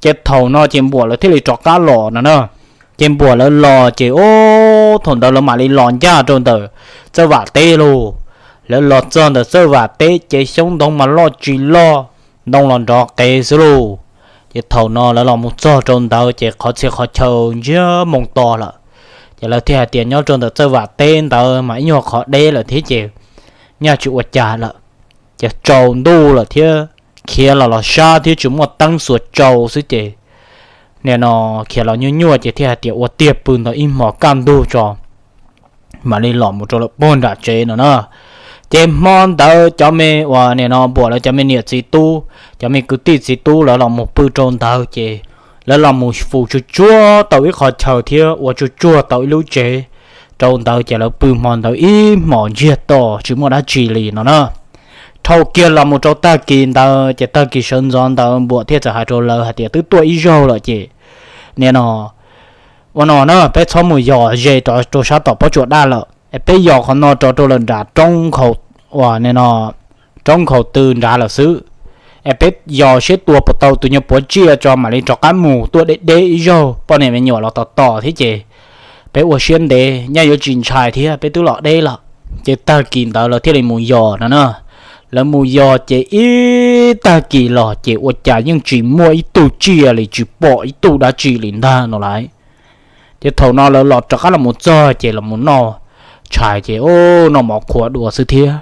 Ces thaum no ces Npuas lawv thiaj li rov qab los no na. Ces Npuas lawv los ces, o, thaum ntawd lawv mam li los ncaj rau ntawm Txawj Vam teb lauj. Lawv los txog ntawm Txawj Vam teb ces xyoob ntoo mas loj tsis loj, ntoo los nrov qev xwb lauj. Ces thaum no lawv los mus txog rau ntawd ces qhov txhia qhov chaw ntsiag moo to lawm. Ces lawv thiaj hais tias nyob rau ntawm Txawj Vam teb ntawd mas ib nyuag qhov deb lawm thiab ces nyaj tsis ua cas lawm. Ces tsaus ntuj lawm thiab, khiav los los sab thiab tsis muaj teeb xuas tsau xwb ces nim no khiav los nyuaj nyuaj ces thiaj hais tias ua tiag pw ntawd ib hmos kaj ntug tso mam li los mus rau lawm puag nram tsev no na. Ces hmo ntawd cov me uas nim no Npuas lawv cov me niam txiv tub, cov me kwv tij txiv tub lawv los mus pw rau ntawd ces lawv los mus fus tsuag tsuag tau ib qho chaw thiab ua tsuag tsuag tau ib lub tsev rau ntawd ces lawv pw hmo ntawd ib hmos ntsiag to tsis muaj dab tsi li no na. Dhau kiag los mus rau tag kis ntawd ces tag kis sawv ntxov ntawd Npuas thiaj txawm hais rau lawv hais tias twb tuaj ib zaug lawm ces nim no ua no na, peb txhob mus yos ze rau sab tom pob tsuas daj lawm es peb yos qhov no rov rau lawm nram roob khaus, uas nim no roob khaus tw nrad lawm xwb. Es peb yos seb tua puas tau tus nyuag puav tsiaj tso mam li rov qab mus tuaj deb deb ib zaug poj niam me nyuam los tos tos thiab ces peb ua siab ntev nyaj yuav tsis ntshai thiab peb twb los deb lawm. Ces tag kis ntawd lawv thiaj li mus yos no na. Lawv mus yos ces ib tag kis los ces ua cas yeej tsis muaj ib tug tsiaj li, tsis pom ib tug dab tsi li ntag no lauj. Ces thaum no lawv los rov qab los mus txog ces los mus noj tshais ces, o, noj mov qhuav dua xwb thiab.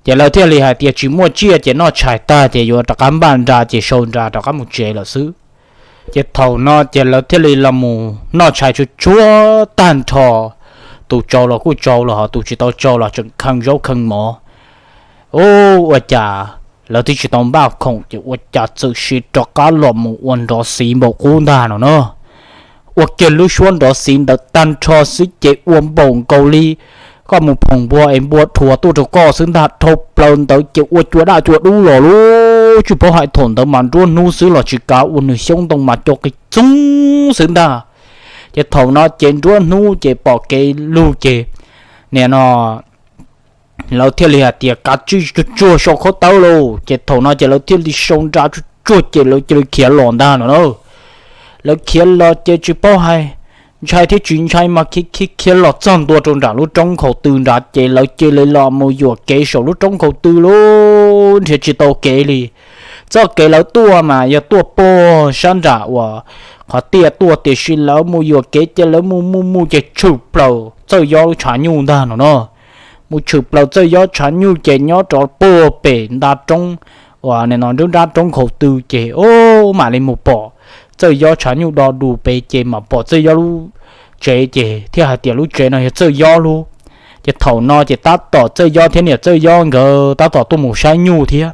Ces lawv thiaj li hais tias tsis muaj tsiaj ces noj tshais tag ces yuav rov qab npaj nra ces sau nra rov qab mus tsev lawm xwb. Ces thaum no ces lawv thiaj li los mus noj tshais tsuag tsuag tag nrho. Tus tsau los kuj tsau los ho tus tsis tau tsau los tseem khee zaub khee mov. U, ua cas lawv twb tsis tau npaj khoom ces ua cas txawm sim rov qab los mus ua nrov xiv npaum qub ntag no na. Ua kiag lub suab nrov xiv ntawd tag nrho xwb ces ua npaum nkaus li koj mus phoom npua es npua dhuav tuaj rau koj xwb ntag. Dhau plaws ntawd ces ua cua daj cua dub los lub tsis paub hais thaum ntawd mas nruab hnub xwb los tsis kav ua nws xyoob ntoo mas co qis txoog xwb ntag. Ces thaum no ces nruab hnub ces pom kev lug ces nim no lawv thiaj li hais tias kav tsij tsuag tsuag sau khaub tawb lauj. Ces thaum no ces lawv thiaj li sau nra tsuag tsuag ces lawv cia li khiav los ntag no na. Lawv khiav los ces tsis paub hais ntshai thiab tsis ntshai mas khiav khiav khiav los txog ntua rau nram lub roob khaus tw nrad ces lawv cia li los mus yuam kev saum lub roob khaus tw lauj, nrhiav tsis tau kev li. Txoj kev lawv tuaj mas yog tuaj puag sab nram uas qhov tiaj tuaj tiam sis lawv mus yuam kev ces lawv mus mus mus ces tshwm plaws txawj yob lub tshav nyuj ntag no na. mus tshwm plaws Txawj Yob tshav nyuj ces nyob rau puag pem nta roob, uas nim no nruab nrab roob khaus tw ces ub mam li mus pom Txawj Yob tshav nyuj do dus pem ces mam pom Txawj Yob lub tsev ces thiaj hais tias lub tsev no yog Txawj Yob lub. Ces thaum no ces tab tom Txawj Yob thiab niam Txawj Yob nkawd tab tom tuaj mus saib nyuj thiab,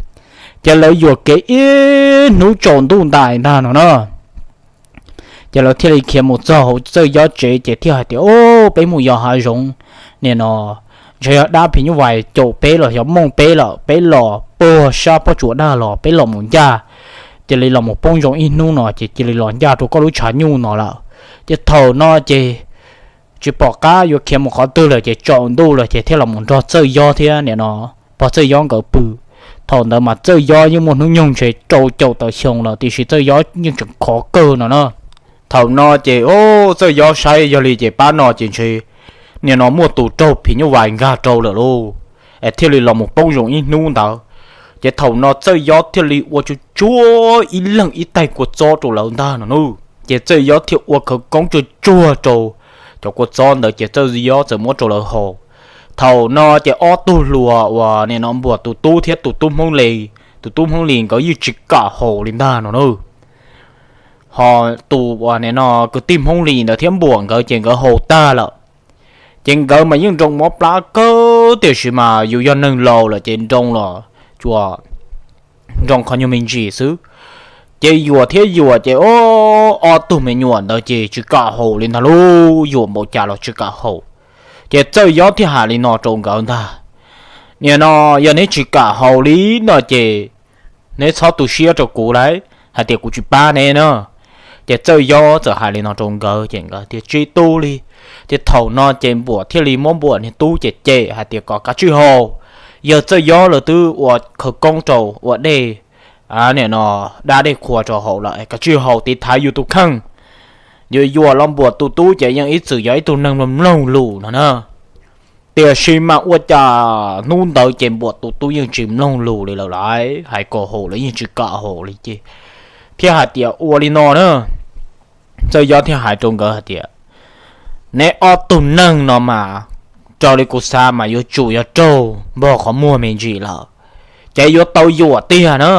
ces lawv yuam kev ib hnub tsaus ntuj ntais ntag no na. Ces lawv thiaj li khiav mus txog hauv Txawj Yob tsev ces thiaj hais tias, Ub, peb mus yos hav zoov, nim no ntshe yog dab phim nyuj vais caum peb los yog mooj peb lawm, peb los puag sab pob tsuas daj los peb los mus ncaj, cia li los mus poob zoo ib hnub no ces cia li los ncaj rau koj lub tshav nyuj no lawm. Ces thaum no ces tsis pom qab yuav khiav mus qhov twg lawm ces tsaus ntuj lawm ces thiaj los mus nrog Txawj Yob thiab nim no pog Txawj Yob nkawd pw. Thaum ntawd mas Txawj Yob yeej muaj hnub nyoog ntshe rau caum tawm xyoo lawm tiam sis Txawj Yob yeej tseem khov kawg no na. Thaum no ces ub, Txawj Yob saib yog li ces pab no ces ntshe nim no muaj tus raug phim nyuj vais nkag rau lawm lauj, es thiaj li los mus poob zoo ib hnub ntawd. Ces thaum no Txawj Yob thiaj li ua tsuag tsuag ib leeg ib taig kua txob rau lawv ntag no na. Ces Txawj Yob thiaj ua khawv koob tsuag tsuag rau cov kua txob ntawd ces Txawj Yob txawm muab rau lawv haus. Thaum no ces ob tug hluas uas nim no Npuam tus tub thiab tus tub Hmoob Lis, tus tub Hmoob Lis nkawd yeej tsis kam haus li ntag no na. Ho tus uas nim no kwv tij Hmoob Lis ntawd thiab Npuam nkawd ces nkawd haus tag lawm. Ces nkawd mas yeej nroo mob plab kawg tiam sis mas yus yog neeg laus lawm ces nroo los tsuas nroo qhov nyuag me ntsis xwb. Ces yuam thiab yuam ces ob tug me nyuam ntawd ces tsis kam haus li ntag lauj, yuam npaum cas los tsis kam haus. Ces Txawj Yob thiaj hais li no rau nkawd ntag, Nim no yog neb tsis kam haus li no ces neb txhob tu siab rau kuv lauj, hais tias kuv tsis pab neb na. Ces Txawj Yob txawm hais li no rau nkawd ces nkawd tias tsis tu li. Ces thaum no ces Npuam thiaj li muab Npuam niag tub cem cem hais tias kom kav tsij haus, yawg Txawj Yob lawv twb ua khawv koob rau ua dej, nim no dab dej qhua rau haus lawm, kav tsij haus tiv thaiv yus tus kheej. Yuav yuam los Npuam tus tub ces yeej ib txwm yog ib tug neeg mloog lus no na. Tiam sis mas ua cas hnub ntawd ces Npuam tus tub yeej tsis mloog lus li lawm lauj, hais kom haus los yeej tsis kam haus li ces thiaj hais tias ua li no na. Txawj Yob thiaj hais rau nkawd hais tias, Neb ob tug neeg no mas raws li kuv xav mas yuav tsum yog raug npog qhov muag me ntsis lawm, ces yuav tau yuam tiag na.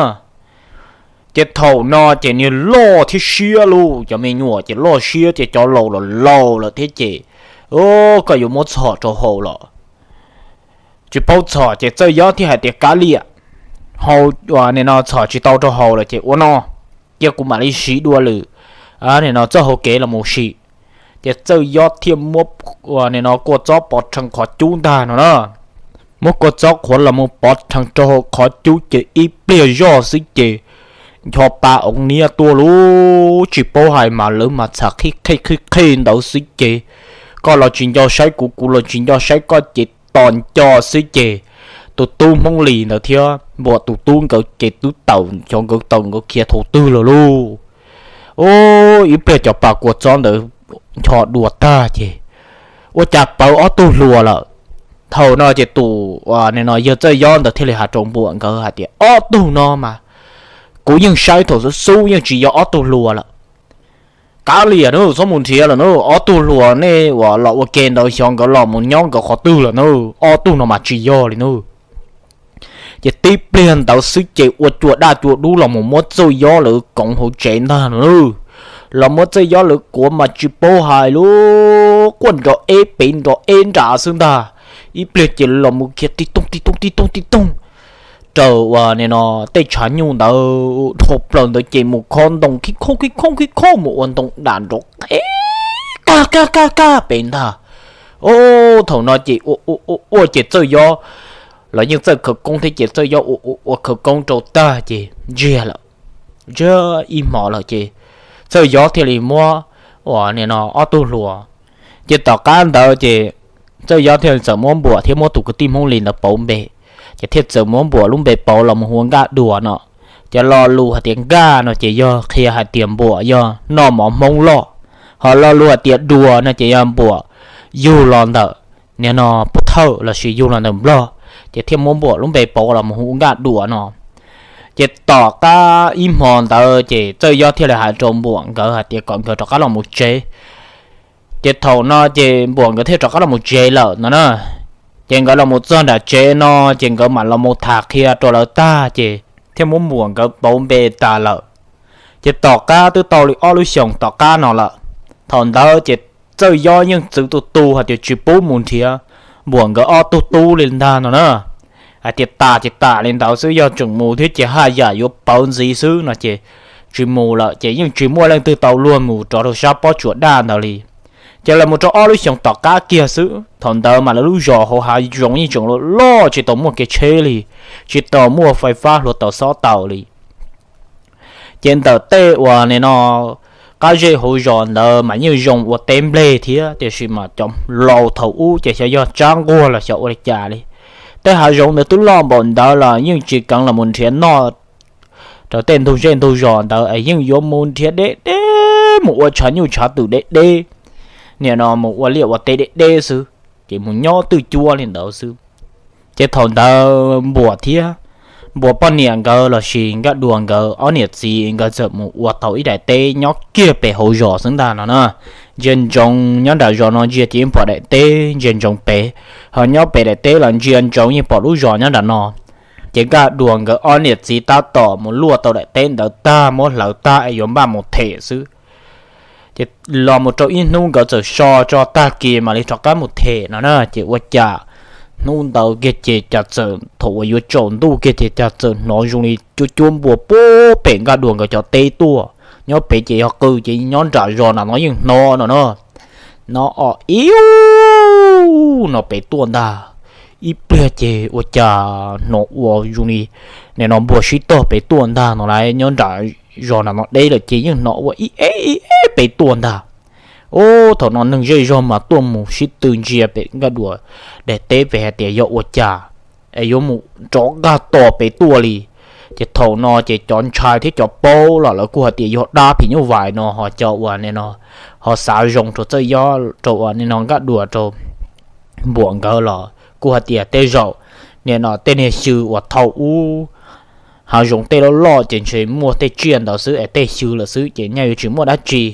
Ces thaum no ces niag loj thiab siab lauj, cov me nyuam ces loj siab ces cov laus los laus lawm thiab ces koj yuav muab txhom rau haus los tsis paub txhom. Ces Txawj Yob thiaj hais tias, Kav liam, haus nim no txhom tsis tau rau haus lawm ces ua no, cia kuv mam li siv dua lwm nim no txoj hau kev los mus sim. Ces Txawj Yob thiaj muab nim no kua txob pov rhees qhov cub ntag no na. Muab kua txob qhuav los mus pov rhees rau hauv qhov cub ces ib pliag zoj xwb ces ncho pa oov niab tuaj lauj, tsis paub hais mas lawv mas txham qhib qhib qhib qhib ntawd xwb ces koj los tsis nco saib kuv, kuv los tsis nco saib koj ces tos nco xwb ces tus tub Hmoob Lis ntawd thiab Npuam tus tub nkawd ces twb tawm, xyov nkawd tawm nkawd khiav thaum twg lawm lauj. Ub, ib pliag cov pa kua txob ntawd ncho dua tag ces ua cas pawv ob tug hluas lawm. Thaum no ces tus nim no yawg Txawj Yob ntawd thiaj li hais rau Npuam nkawd hais tias, Ob tug no mas kuv yeej saib thaum xub xub yeej tsis yog ob tug hluas lawm. Kav liam nawb, txhob mus nrhiav lawm nawb, ob tug hluas nej uas los ua ke ntawd xyov nkawd los mus nyob nkawd qhov twg lawm nawb, ob tug no mas tsis yog li nawb. Ces tib pliag ntawd xwb ces ua cua daj cua dub los mus muab Txawj Yob lawv koov hauv tsev ntag no. Los muab Txawj Yob lawv kuav mas tsis paub hais lauj, quaj nrov eb pem nrov eb nrad xwb ntag. Ib pliag ces los mus khiav tib tooj tib tooj tib tooj tib tooj raws uas nim no tej tshav nyuj ntawd dhau plaws ntawd ces mus khob ntoo khib khooj khib khooj khib khooj mus ua ntoo dam nrov qeb kaj kaj kaj kaj pem ntag. Ub, thaum no ces ua ua ces Txawj Yob los yeej txawj khawv koob thiab ces Txawj Yob ua ua khawv koob rau tag ces ntsiag lawm. Ntsiag ib hmo lawm ces Txawj Yob thiaj li muab uas nim no ob tug hluas. Ces tom qab ntawd ces Txawj Yob thiaj li txawm muab Npuam thiab muab tus kwv tij Hmoob Lis ntawd pauv npe, ces thiaj txawm muab Npuam lub npe pauv los mus hu ua Nkaj Dua no. Ces lo lus hais tias Nkaj no ces yog qhia hais tias Npuam yog noj mov Hmoob loj, ho lo lus hais tias Dua no ces yog Npuam yug los ntawm nim no Pub Thawj lossis yug los ntawm Nplog, ces thiaj muab Npuam lub npe pauv los mus hu ua Nkaj Dua no. Ces tom qab ib hmo ntawd ces Txawj Yob thiaj li hais rau Npuam nkawd hais tias kom nkawd rov qab los mus tsev. Ces thaum no ces Npuam nkawd thiaj rov qab los mus tsev lawm no na. Ces nkawd los mus txog nram tsev no ces nkawd mam los mus tham qhia rau lawv tag ces thiaj muab Npuam nkawd pauv npe tas lawm. Ces tom qab twb tau li ob lub xyoos tom qab no lawm, thaum ntawd ces Txawj Yob yeej txwv tus tu hais tias tsis pub mus nrhiav Npuam nkawd ob tug tub li ntag no na. Hais tias tas ces tas li ntawd xwb, yog tseem mus thiab ces haj yam yuav pawv ntxiv xwb no ces tsis mus lawm. Ces yeej tsis muaj leej twg tau luag mus rov rau sab pob tsuas daj ntawd li. Ces los mus rau ob lub xyoos tom qab kiag xwb, thaum ntawd mas lawv lub zos hauv hav zoov yeej tseem loj loj, tsis tau muaj kev tsheb li, tsis tau muaj fais fab hluav taws xob taws li. Ces ntawm tej uas nim no qab zej hauv zos ntawd mas yeej zoo ua teb nplej thiab, tiam sis mas cov laus thaum ub ces xyov yog tsab nquag los xyov ua li cas li, tej hav zoov ntawd twb loj npaum ntawd los yeej tsis keev los mus nrhiav noj rau tej ntug zej ntug zos ntawd es yeej yuav mus nrhiav deb deb, mus ua tshav nyuj tshav twm deb deb, nim no mus ua liaj ua teb deb deb xwb, ces mus nyob twj cuab li ntawd xwb. Ces thaum ntawd Npuam thiab Npuam poj niam nkawd los sis Nkaj Dua nkawd ob niam txiv nkawd txawm mus ua tau ib daim teb nyob kiag pem hauv zos xwb ntag no na. Ntsia ntsoov nyob nram zos no ntsia ces yeej pom daim teb ntsia ntsoov pem, ho nyob pem daim teb los ntsia ntsoov yeej pom lub zos nyob nram no. Ces Nkaj Dua nkawd ob niam txiv tab tom mus luaj tau daim teb ntawd tag muab hlawv tag es yuav npaj mus them xwb. Ces los mus rau ib hnub nkawd txawm so tso tag kis mam li rov qab mus them no na. Ces ua cas hnub ntawd kiag ces cas txawm thaum uas yuav tsaus ntuj kiag ces cas txawm hnov zoo li cuab cuab npua puag pem Nkaj Dua nkawd cov teb tuaj. Nyob pem ces yog qw, ces nyob nram zos nram no yeej hnov no na. No o iu no pem tuaj ntag. Ib pliag ces ua cas hnov ua zoo li nim no npua sib tog pem tuaj ntag no lauj. Nyob nram zos nram no deb lawm ces yeej hnov ua ib eb ib eb pem tuaj ntag. Ub, thaum no neeg zej zog mas tuaj mus sib tw ntsia pem Nkaj Dua daim teb pem hais tias yog ua cas es yuav mus rov nqaj tos pem tuaj li. Ces thaum no ces cov ntshai thiab cov paub los lawv kuj hais tias yog dab phim nyuj vais no ho cov uas nim no ho xav zoo rau Txawj Yob rau uas nim no Nkaj Dua rau Npuam nkawd los kuj hais tias tej zaum nim no tej niag xyw uas thaum ub hav zoov tej loj loj ces ntshe muaj tej tsiaj ntawd xwb es tej xyw lawm xwb ces nyaj yuav tsis muaj dab tsi.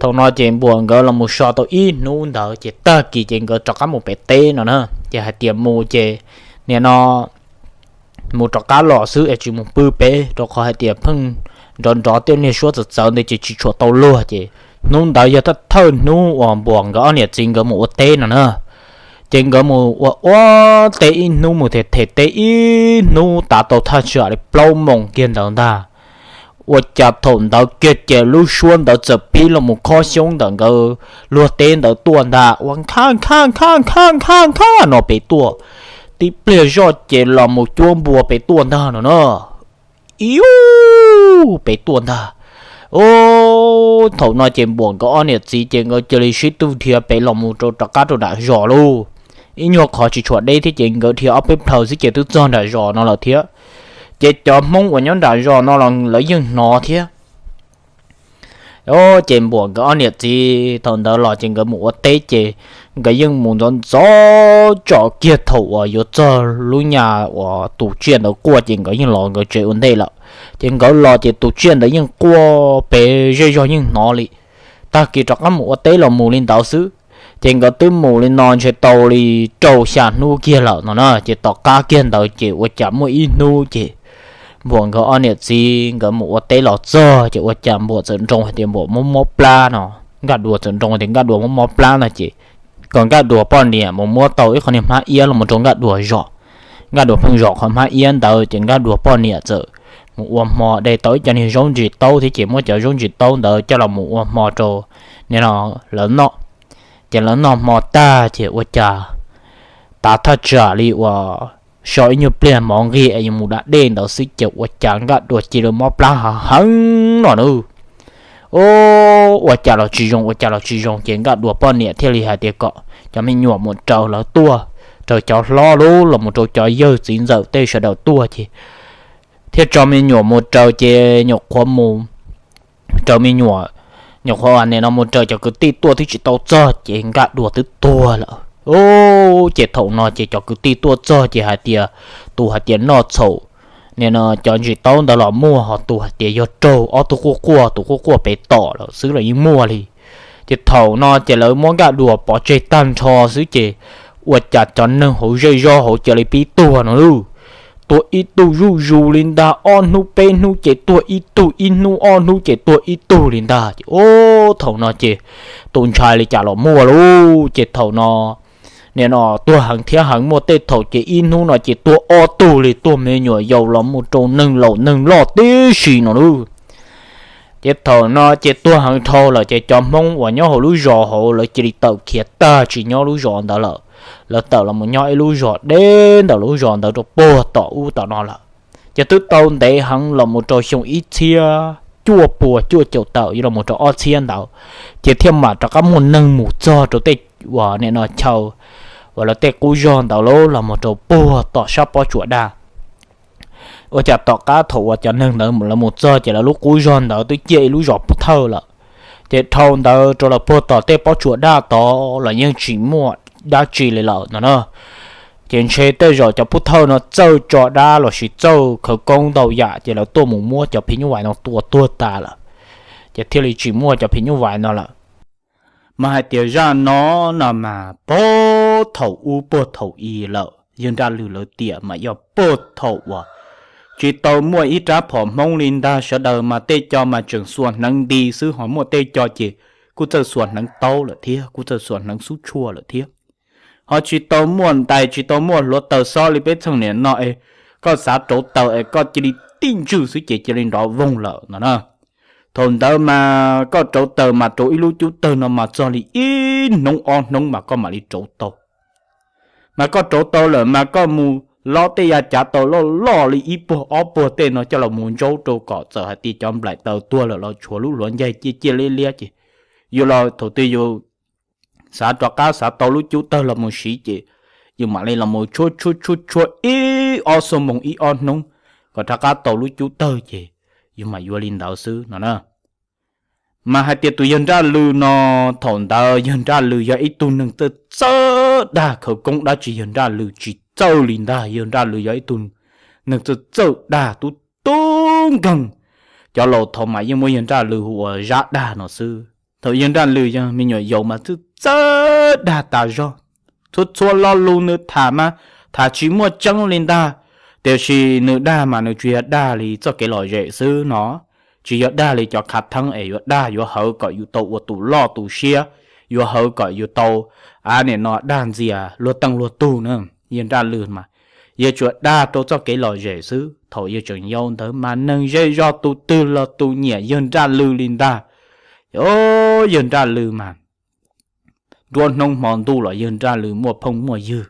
Thaum no ces Npuam nkawd los mus so tau ib hnub ntawd ces tag kis ces nkawd rov qab mus pem teb no na. Ces hais tias mus ces nim no mus rov qab los xwb es tsis mus pw pem, rau qhov hais tias pheej nrov nrov tej niag suab txawv txawv ntawd ces tsis tshua tau luag. Ces hnub ntawd yog thawj thawj hnub uas Npuam nkawd ob niam txiv nkawd mus ua teb no na. Ces nkawd mus ua ua teb ib hnub, mus them them teb ib hnub, tav tau thaj tsam li plaub moos kiag ntawd ntag. Ua cas thaum ntawd kiag ces lub suab ntawd txawm pib los mus khob xyoob ntawm nkawd luag teb ntawd tuaj ntag, ua nkha nkha nkha nkha nkha nkha no pem tuaj. Tib pliag zoj ces los mus cuab npua pem tuaj ntag no na. Iu, pem tuaj ntag. Ub, thaum no ces Npuam nkawd ob niam txiv ces nkawd cia li sib tw dhia pem los mus rau rov qab rau nram zos lauj. Ib nyuag qhov tsis tshua deb thiab ces nkawd dhia ob peb plhaw xwb ces twb txog nram zos no lawm thiab. Ces cov Hmoob uas nyob nram zos no los lawv yeej hnov thiab. Ces Npuam nkawd ob niam txiv thaum ntawd los ces nkawd mus ua teb ces nkawd yeej mus ntxov ntxov tsom kiag thaum uas yuav txog lub nyas uas tus tsiaj ntawd quaj ces nkawd yeej los nkawd tsev ua ntej lawm. Ces nkawd los ces tus tsiaj ntawd yeej quaj pem zej zog yeej hnov li. Tag kis rov qab mus ua teb los mus li ntawd xwb. Ces nkawd twb mus li no ntshe tau li rau xya hnub kiag lawm no na. Ces tom qab kiag ntawd ces ua cas muaj ib hnub ces Npuam nkawd ob niam txiv nkawd mus ua teb los txog ces ua cas Npuam txawm nroo hais tias Npuam mob mob plab no. Nkaj Dua txawm nroo tias Nkaj Dua mob mob plab no ces kom Nkaj Dua poj niam mus muab tau ib qho niag hmab iab los mus rau Nkaj Dua zom. Nkaj Dua pheej zom qhov hmab iab ntawd ces Nkaj Dua poj niam txawm mus ua hmo, de tau ib co niag zaub ntsis taub thiab ces muab cov zaub ntsis taub ntawd coj los mus ua hmo rau nim no lawv noj. Ces lawv noj hmo tag ces ua cas tav thaj tsam li uas so ib nyuag pliag mov nqig es yuav mus da dej ntawd xwb ces ua cas Nkaj Dua cia li mob plab hav heev no na. Ua cas los tsis zoo, ua cas los tsis zoo ces Nkaj Dua poj niam thiaj li hais tias kom cov me nyuam mus raws lawv tuaj, raws cov hlob lub los mus rau cov yawg txiv ntxawm tej sawv daws tuaj ces thiaj tso me nyuam mus raws ces nyuam qhuav mus raws me nyuam, nyuam qhuav nim no mus raws cov kwv tij tuaj twb tsis tau txog ces Nkaj Dua twb tuag lawm. Ces thaum no ces cov kwv tij tuaj txog ces hais tias, tus hais tias noj txhaum nim no cov ntsis taub ntawd los muaj, ho tus hais tias yog raug ob tug quaj quaj, tus quaj quaj pem tom lawm xwb los yeej muaj li. Ces thaum no ces lawv muab Nkaj Dua pov tseg tag nrho xwb ces Ua cas cov neeg hauv zej zog hauv cia li pib tuag no lauj. Tuag ib tug zuj zus li ntag, ob hnub peb hnub ces tuag ib tug, ib hnub ob hnub ces tuag ib tug li ntag. Ces ub, thaum no ces tus ntshai li cas los muaj lauj. Ces thaum no nim no tuag heev thiab heev, muaj tej thaum ces ib hnub no ces tuag ob tug li, tuag me nyuam yaus los mus rau neeg laus neeg loj tib si no lauj. Ces thaum no ces tuag heev dhau lawm ces cov Hmoob uas nyob hauv lub zos hauv lawv cia li tawm khiav tag, tsis nyob lub zos ntawd lawm. Lawv tawm los mus nyob ib lub zos deb ntawm lub zos ntawd rau puag tom ub tom no lawm. Ces twb tau ntev heev los mus rau xyoo ib txhiab cuaj puas cuaj caum tawm yuav los mus rau ob txhiab ntawd, ces thiaj mam rov qab muaj neeg mus txog rau tej uas nim no chaw uas lawv tej qub zog ntawd lauj, los mus rau puag tom sab Pob Tsuas Daj. Ua cas tom qab thaum uas cov neeg ntawd lawv mus txog ces lawv lub qub zog ntawd twb ciaj ib lub zos Pub Thawj lawm. Ces dhau ntawd rau lawm puag tom tej Pob Tsuas Daj tod los yeej tsis muaj dab tsi li lawm no na. Ces ntshe tej zaum cov Pub Thawj no txawj tso dab los sis txawj khawv koob ntau yam ces lawv tuaj mus muab cov phim nyuj vais no tua tuag tas lawm, ces thiaj li tsis muaj cov phim nyuj vais no lawm. Mas hais tias zaj no no mas puag thaum ub puag thaum i lawm, yawg Nraj Lwm lawv tiam mas yog puag thaum uas tsis tau muaj ib rab phom Hmoob li ntag, sawv daws mas tej co mas tseem xuas hneev nti xwb, ho muaj tej co ces kuj txawj xuas hneev taub lawm thiab, kuj txawj xuas hneev xub tshuaj lawm thiab. Ho tsis tau muaj ntais, tsis tau muaj hluav taws xob li peb txheej niam no es koj xav rauv taws es koj cia li tib ntswj xwb ces cia li nrov voog lawm no na. Thaum ntawd mas koj rauv taws mas rauv ib lub cub tawg no mas txog li ib hnub ob hnub mas koj mam li rauv tau. Mas koj rauv tau lawm mas koj mus lob tej yav cav tau loj loj li ib puag ob puag tej no coj los mus ntsaub rau kom txawm hais tias cov nplaim taws tuag lawm los tshuav lub hluav ncaig ciaj ciaj liab liab ces yus los thaum twg yus xav rov qab xav tau lub cub tawg los mus siv ces yus mam li los mus tshuab tshuab tshuab tshuab ib ob xuab moos ib ob hnub kom rov qab tau lub cub tawg ces yus mam yuav li ntawd xwb no na. Mas hais tias tus yawg Nraj Lwm no, thaum ntawd yawg Nraj Lwm yog ib tug neeg txawj txawj dag khawv koob dab tsi yawg Nraj Lwm tsis txawj li ntag, yawg Nraj Lwm yog ib tug neeg txawj txawj dag tub tub nkeeg. Cov laus thaum mas yeej muab yawg Nraj Lwm hu ua Zab Dag no xwb. Thaum yawg Nraj Lwm yog me nyuam yaus mas txawj txawj dag tas zog, txhua txhua lo lus nws tham mas tham tsis muaj tseeb li ntag, tiam sis nws dag mas nws tsuas yog dag li txoj kev lom zem xwb no, tsis yog dag li cov khav theeb es yuav dag yuav hawv kom yus tau ua tus loj tus siab, yuav hawv kom yus tau, a, nim no dag ntxias luag teej luag tug na. Yawg Nraj Lwm mas yawg tsuas dag rau txoj kev lom zem xwb. Thaum yawg tseem yau ntawd mas neeg zej zog tus twg los tus nyiam yawg Nraj Lwm li ntag. Yawg Nraj Lwm mas nruab hnub hmo ntuj los yawg Nraj Lwm muaj phooj muaj ywg,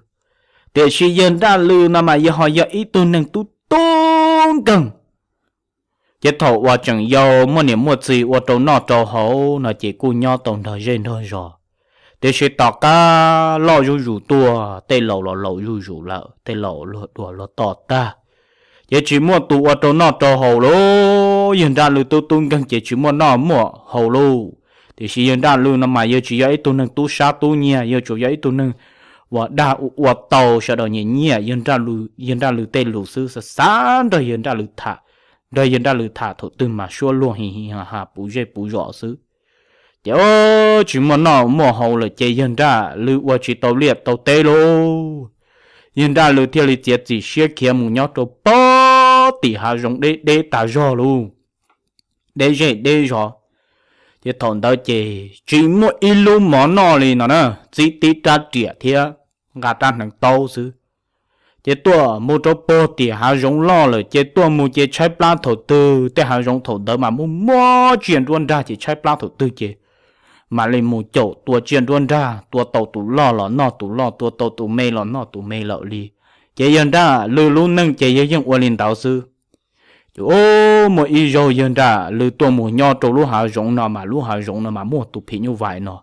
tiam sis yawg Nraj Lwm no mas yawg ho yog ib tug neeg tub tub nkeeg. Ces thaum uas tseem yau muaj niam muaj txiv ua rau noj rau haus no ces kuj nyob tau nrog zej nrog zos, tiam sis tom qab loj zuj zus tuaj tej laus los laus zuj zus lawm, tej laus luag dua luag toj tag, ces tsis muaj tus ua rau noj rau haus lauj. Yawg Nraj Lwm tub tub nkeeg ces tsis muaj noj muaj haus lauj. Tiam sis yawg Nraj Lwm no mas yawg tsis yog ib tug neeg tub sab tub nyiag, yawg tsuas yog ib tug neeg uas dag ua tau sawv daws nyiam nyiam yawg Nraj Lwm tej lus xwb, xav xav nrog yawg Nraj Lwm tham, nrog yawg Nraj Lwm tham thaum twg mas suab luag hi hi ha ha puv zej puv zos xwb. Ces tsis muaj noj muaj haus lawm ces yawg Nraj Lwm ua tsis tau liaj tau teb lauj. Yawg Nraj Lwm thiaj li txiav txim siab khiav mus nyob rau pog tim hav zoov deb deb tas zog lauj, deb zej deb zos. Ces thaum ntawd ces tsis muaj ib lub mov noj li no na, txiv tib rab riam thiab nqa rab hneev taub xwb. Ces tuaj mus rau pog tim hav zoov loj lawm ces tuaj mus ces tshaib plab thaum twg, tej hav zoov thaum ntawd mas muaj muaj tsiaj nruab nrag ces tshaib plab thaum twg ces mam li mus caum tua tsiaj nruab nrag, tua tau tus loj los noj tus loj, tua tau tus me los noj tus me lawm li. Ces yawg Nraj Lwm lub neej ces yawg yeej ua li ntawd xwb. Ces muaj ib zaug yawg Nraj Lwm tuaj mus nyob rau lub hav zoov no mas lub hav zoov no mas muaj tus phim nyuj vais no.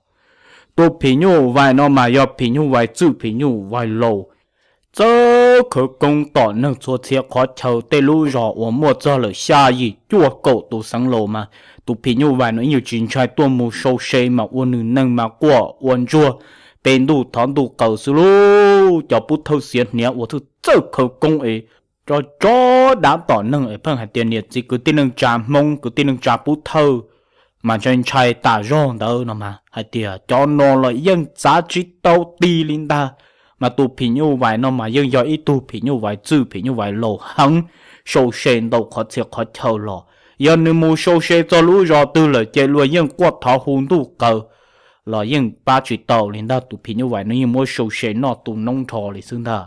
Tus phim nyuj vais no mas yog phim nyuj vais txwj phim nyuj vais laus, txawj khawv koob tom neeg txhua txhia qhov chaw, tej lub zos uas muaj txog lawm xya yim cuaj kaum tus xeev laus mas tus phim nyuj vais no ib nyuag tsis ntshai tuaj mus sau se mas ua nws neeg mas quaj ua ntsuag, pe ntuj thov ntuj qaws xwb lauj. Cov pub thawj xiav hniav uas txawj txawj khawv koob es tso tso dav tom neeg es pheej hais tias niam txiv kwv tij neej tsa Hmoob kwv tij neej tsa pub thawj mas ntshai ntshai tas zog ntawd no mas hais tias cov no los yeej txav tsis tau ti li ntag. Mas tus phim nyuj vais no mas yeej yog ib tug phim nyuj vais txwj, phim nyuj vais laus heev, sau se ntau qhov txhia qhov chaw los. Yog nws mus sau se txog lub zos twg lawm ces luag yeej quaj thov hu ntuj qaws los yeej pab tsis tau li ntag. Tus phim nyuj vais no yeej muab sau se noj tu noob nrho li xwb ntag.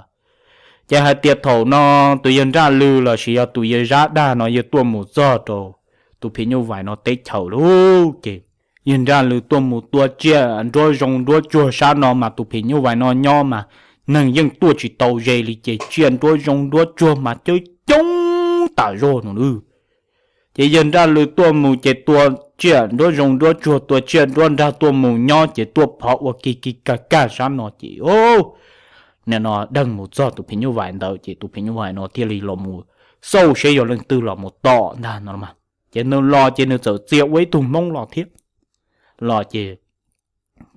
Ces hais tias thaum no tus yawg Nraj Lwm lossis yog tus yawg Zab Dag no yawg tuaj mus txog rau tus phim nyuj vais no teb chaws lawm ces yawg Nraj Lwm tuaj mus tua tsiaj nruab zoo nruab tsuag sab no mas tus phim nyuj vais no nyob mas neeg yeej tuaj tsis tau ze li ces tsiaj nruab zoo nruab tsuag mas coob coob tas zog no lawm. Ces yawg Nraj Lwm tuaj mus ces tua tsiaj nruab zoo nruab tsuag, tua tsiaj nruab nrag tuaj mus nyob ces tuaj phov ua kig kig kag kag sab no ces nim no dheev mus txog tus phim nyuj vais ntawd ces tus phim nyuj vais no thiaj li los mus xauj seb yog leej twg los mus tom ntag no mas. Ces nws los ces nws txawm txia ua ib tug hmoob los thiab, los ces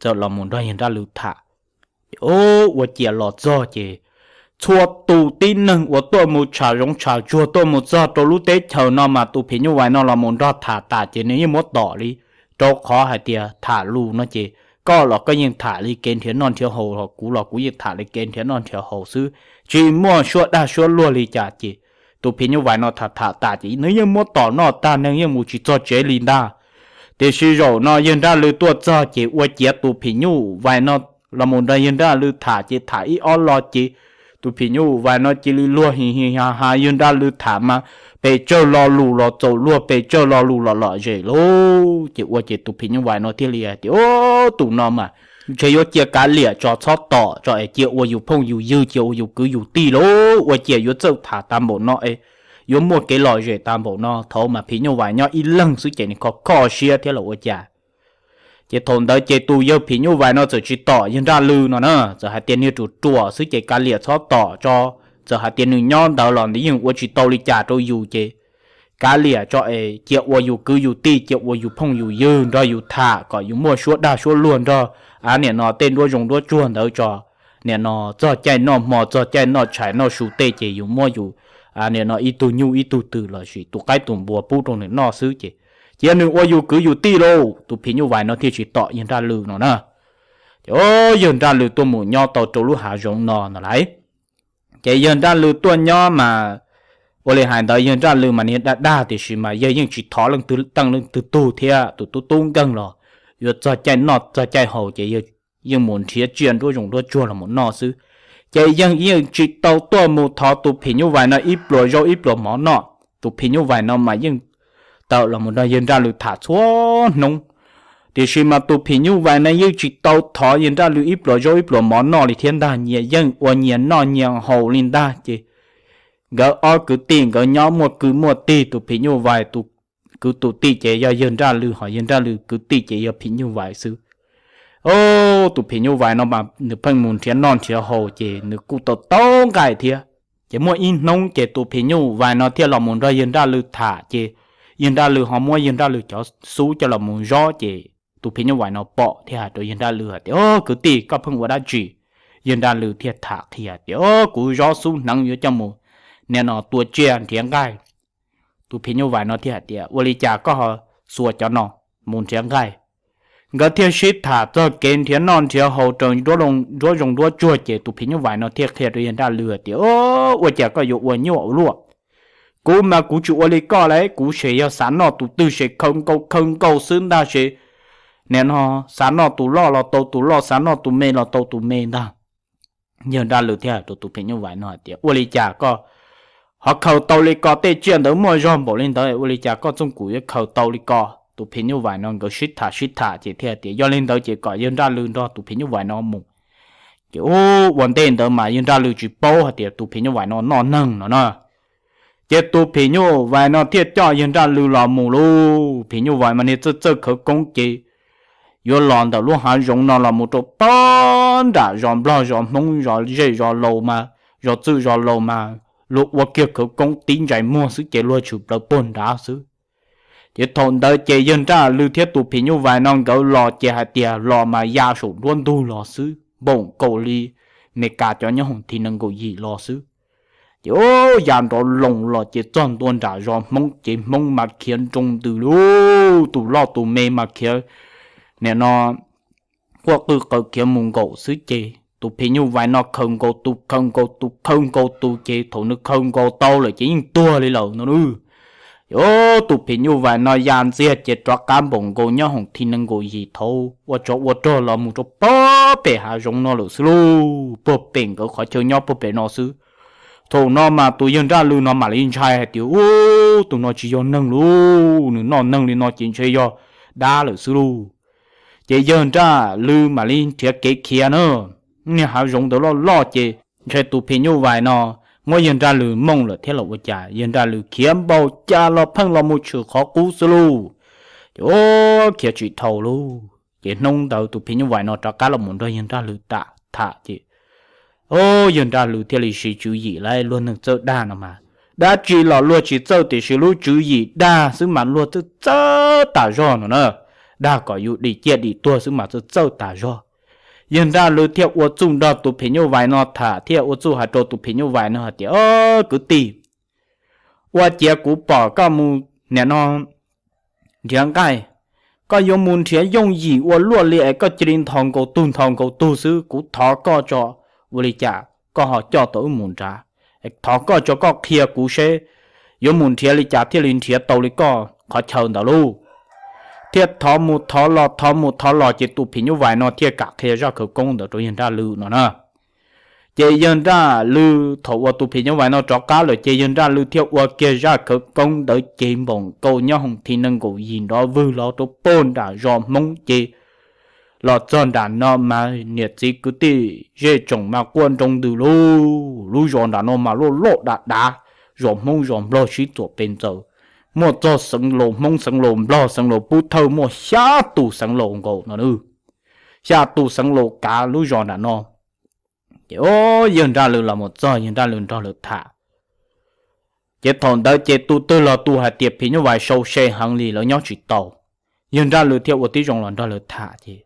txawm los mus nrog yawg Nraj Lwm tham. Ces ua ciav los txog ces txhua tus tib neeg uas tuaj mus tsham zoov tsham tsuag tuaj mus txog rau lub teb chaws no mas tus phim nyuj vais no los mus nrog tham tas ces nws yeej muab tom li, rau qhov hais tias tham lus no ces koj los koj yeej tham li kev nrhiav noj nrhiav haus, kuv los kuv yeej tham li kev nrhiav noj nrhiav haus xwb, tsis muaj suab dag suab luag li cas ces tus phim nyuj vais no tham tham tas ces nws yeej muab tom noj tag neeg yeej mus tsis txog tsev li ntag. Tiam sis zaum no yawg Nraj Lwm tuaj txog ces ua ciav tus phim nyuj vais no los mus nrog yawg Nraj Lwm tham ces tham ib ob lo ces tus phim nyuj vais no cia li luag hi hi ha ha, yawg Nraj Lwm tham mas pes tsawg lo lus los txaus luag, pes tsawg lo lus los lom zem lauj. Ces ua ces tus phim nyuj vais no thiaj li hais tias, Ub, tus no mas ntshe yuav cia kav liam tso, txhob tom tso es cia ua yus phooj yus ywg, cia ua yus kwv yus tij lauj. Ua ciav yuav txawj tham tag npaum no es yuav muaj kev lom zem tag npaum no. Thaum mas phim nyuj vais nyob ib leeg xwb ces nws kho kho siab thiab los ua cas. Ces thaum ntawd ces tus yawg phim nyuj vais no txawm tsis tom yawg Nraj Lwm no na, txawm hais tias niag ruam ruam xwb ces kav liam txhob tom tso. Txawm hais tias nws nyob ntawd los nws yeej ua tsis tau li cas rau yus ces kav liam tso es cia ua yus kwv yus tij, cia ua yus phooj yus ywg nrog yus tham kom yus muaj suab dag suab luag nrog, a, nim no tej nruab zoo nruab tsuag ntawd tso. Nim no txog caij noj hmo txog caij noj tshais noj su tej ces yus muab yus, a, nim no ib tug nyuj ib tug twm lossis tus qaib tus npua pub rau nws noj xwb ces cia nws ua yus kwv yus tij lauj. Tus phim nyuj vais no thiaj tsis tom yawg Nraj Lwm no na. Ces yawg Nraj Lwm tuaj mus nyob tau rau lub hav zoov no no lauj. Ces yawg Nraj Lwm tuaj nyob mas ua li hais ntawd yawg Nraj Lwm mas niag dag dag tiam sis mas yawg yeej tsis thov leej twg teej leej twg tug thiab, tus tub tub nkeeg los yuav txog caij noj txog caij haus ces yawg yeej mus nrhiav tsiaj nruab zoo nruab tsuag los mus noj xwb. Ces yawg yeej tsis tau tuaj mus thov tus phim nyuj vais no ib pluas zaub ib pluas mov noj. Tus phim nyuj vais no mas yeej tawm los mus nrog yawg Nraj Lwm tham txhua hnub, tiam sis mas tus phim nyuj vais no yeej tsis tau thov yawg Nraj Lwm ib pluas zaub ib pluas mov noj li thiab ntag, nyias yeej ua nyias noj nyias haus li ntag. Ces nkawd ob kwv tij nkawd nyob muaj kwv muaj tij, tus phim nyuj vais tus kwv tus tij ces yog yawg Nraj Lwm, ho yawg Nraj Lwm kwv tij ces yog phim nyuj vais xwb. Tus phim nyuj vais no mas nws pheej mus nrhiav noj nrhiav haus ces nws kuj tau tau nqaij thiab. Ces muaj ib hnub ces tus phim nyuj vais no thiaj los mus nrog yawg Nraj Lwm tham ces yawg Nraj Lwm ho muab yawg Nraj Lwm cov xub coj los mus zob ces tus phim nyuj vais no pom thiaj hais rau yawg Nraj Lwm hais tias, Kwv tij, koj pheej ua dab tsi? Yawg Nraj Lwm thiaj tham qhia tias, Kuv zob xub hneev yuav coj mus nim no tua tsiaj nrhiav nqaij. Tus phim nyuj vais no thiaj hais tias, Ua li cas koj ho xuas cov no mus nrhiav nqaij? Nkawd thiaj sib tham txog kev nrhiav noj nrhiav haus rau nruab zoo nruab tsuag ces tus phim nyuj vais no thiaj qhia rau yawg Nraj Lwm tias, Ua cas koj yuav ua nyuaj ua luaj? Kuv mas kuv tsis ua li koj lauj, kuv ces yog xav noj tus twg ces khaws nkaus khaws nkaus xwb ntag ces nim no xav noj tus loj los tau tus loj, xav noj tus me los tau tus me ntag. Yawg Nraj Lwm thiaj hais rau tus phim nyuj vais no hais tias, Ua li cas koj ho khaws tau li ko? Tej tsiaj ntawd muaj zog npaum li ntawd, ua li cas koj txooj kuv yuav khaws tau li ko? Tus phim nyuj vais no nkawd sib tham sib tham ces thiaj tias, Yog li ntawd ces kom yawg Nraj Lwm nrog tus phim nyuj vais no mus. Ces ua ntej ntawd mas yawg Nraj Lwm tsis paub hais tias tus phim nyuj vais no noj neeg no na. Ces tus phim nyuj vais no thiaj coj yawg Nraj Lwm los mus lauj. Phim nyuj vais mas niag txawj txawj khawv koob ces yuav los ntawm lub hav zoov no los mus rau pag nram zos Nplog zos Hmoob zos zej zos laus mas, zos txwj zos laus mas luag ua kiag khawv koob tib ntsais muag xwb ces luag tshwm plaws puag nrad xwb. Ces thaum ntawd ces yawg Nraj Lwm thiab tus phim nyuj vais no nkawd los ces hais tias los mas ya saum nruab ntug los xwb, npaum nkaus li Meskas cov nyob hoom thi nees nkaum yim los xwb. Ces ya nrov loos los ces txog ntua nram zos Hmoob ces Hmoob mas khiav nroo ntws lauj, tus loj tus me mas khiav nim no quaj qw qaws khiav mus nkaum xwb ces Tus phim nyuj vais no khaws nkaus tus, khaws nkaus tus, khaws nkaus tus ces thaum nws khaws nkaus tau lawm ces yeej tuag li lawm no. Ces tus phim nyuj vais no ya ntxiag ces rov qab npaum nkaus nyob hoom thi nees nkaum yim thaum ua tsov ua rog los mus rau puag pem hav zoov no lawm xwb lauj, puag pem nkawd qhov chaw nyob puag pem no xwb. Thaum no mas tus yawg Nraj Lwm no mam li ntshai hais tias, Ub, tus no tsis yog neeg lauj, nws noj neeg li no ces ntshe yog dab lawm xwb lauj. Ces yawg Nraj Lwm mam li nrhiav kev khiav na. Niag hav zoov ntawd loj loj ces ntshe tus phim nyuj vais no muab yawg Nraj Lwm mooj lawm thiab los ua cas, yawg Nraj Lwm khiav npaum cas los pheej los mus tshwm qhov qub xwb lauj. Ces ub, khiav tsis dhau lauj. Ces hnub ntawd tus phim nyuj vais no rov qab los mus nrog yawg Nraj Lwm tham ces, o, yawg Nraj Lwm thiaj li siv tswv yim lawm, luag neeg txawj dag no mas dab tsi los luag tsis txawj, tiam sis lub tswv yim dag xwb mas luag txawj txawj tas zog no na. Dag kom yus dim ciaj dim tuag xwb mas txawj txawj tas zog. Yawg Nraj Lwm thiaj ua txuj nrog tus phim nyuj vais no tham, thiaj ua txuj hais rau tus phim nyuj vais no hais tias, O, kwv tij, ua ciav kuv pom koj mus nim no nrhiav nqaij, koj yuav mus nrhiav yooj yim ua luaj li es koj cia li nthos nkaus tug nthos nkaus tug xwb. Kuv thov koj tso, ua li cas koj ho coj tau wb mus nrad? Thov koj tso, koj qhia kuv seb yuav mus nrhiav li cas thiaj li nrhiav tau li koj qhov chaw ntawd lauj. Thiaj thov mus thov los, thov mus thov los ces tus phim nyuj vais no thiaj kam qhia zaj khawv koob ntawd rau yawg Nraj Lwm no na. Ces yawg Nraj Lwm, thaum uas tus phim nyuj vais no rov qab lawm ces yawg Nraj Lwm thiaj ua kiag zaj khawv koob ntawd cev npaum nkaus nyob hoom thi nees nkaum yim nrov vwg los rau puag nram zos Hmoob ces los txog nram no mas niam txiv kwv tij zej tsoom mas quaj nroo ntws lauj. Lub zos nram no mas loj loj dav dav, zos Hmoob zos Nplog sib txuam pes ntxaws, muaj txog xeev laus Hmoob, xeev laus Nplog, xeev laus Pub Thawj, muaj xya tus xeev laus nkaus no, xya tus xeev laus kav lub zos nram no. Ces o, yawg Nraj Lwm los mus txog, yawg Nraj Lwm nrog lawv tham. Ces thaum ntawd ces tus twg los tus hais tias phim nyuj vais sau se heev li, lawv nyob tsis tau. Yawg Nraj Lwm thiaj ua tib zoo los nrog lawv tham ces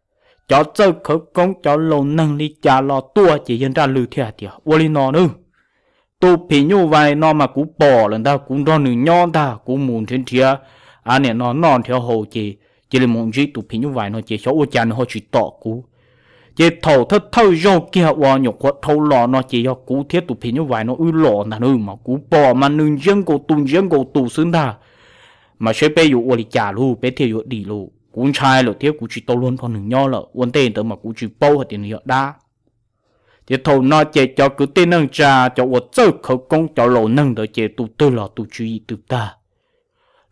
cov txawj khawv koob, cov laus neeg li cas los tuaj ces yawg Nraj Lwm thiaj hais tias, Ua li no nawb, tus phim nyuj vais no mas kuv pom lawm ntag, kuv nrog nws nyob ntag, kuv mus nrhiav nrhiav, a, nim no noj nrhiav haus ces cia li mus ntsib tus phim nyuj vais no ces xyov ua cas nws ho tsis tom kuv. Ces thaum thawj thawj zaug kiag uas nyuam qhuav dhau los no ces yog kuv thiab tus phim nyuj vais no wb los ntag nawb, mas kuv pom mas nws ntsiab nkaus tus ntsiab nkaus tus xwb ntag. Mas seb peb yuav ua li cas lauj, peb thiaj yuav dim lauj? Kuv ntshai lawm thiab kuv tsis tau luag nrog nws nyob lawm, ua ntej ntawd mas kuv tsis paub hais tias nws yog dab. Ces thaum no ces cov kwv tij neej tsa, cov uas txawj khawv koob, cov laus neeg ntawd ces tus twg los tus tswv yim twb tag.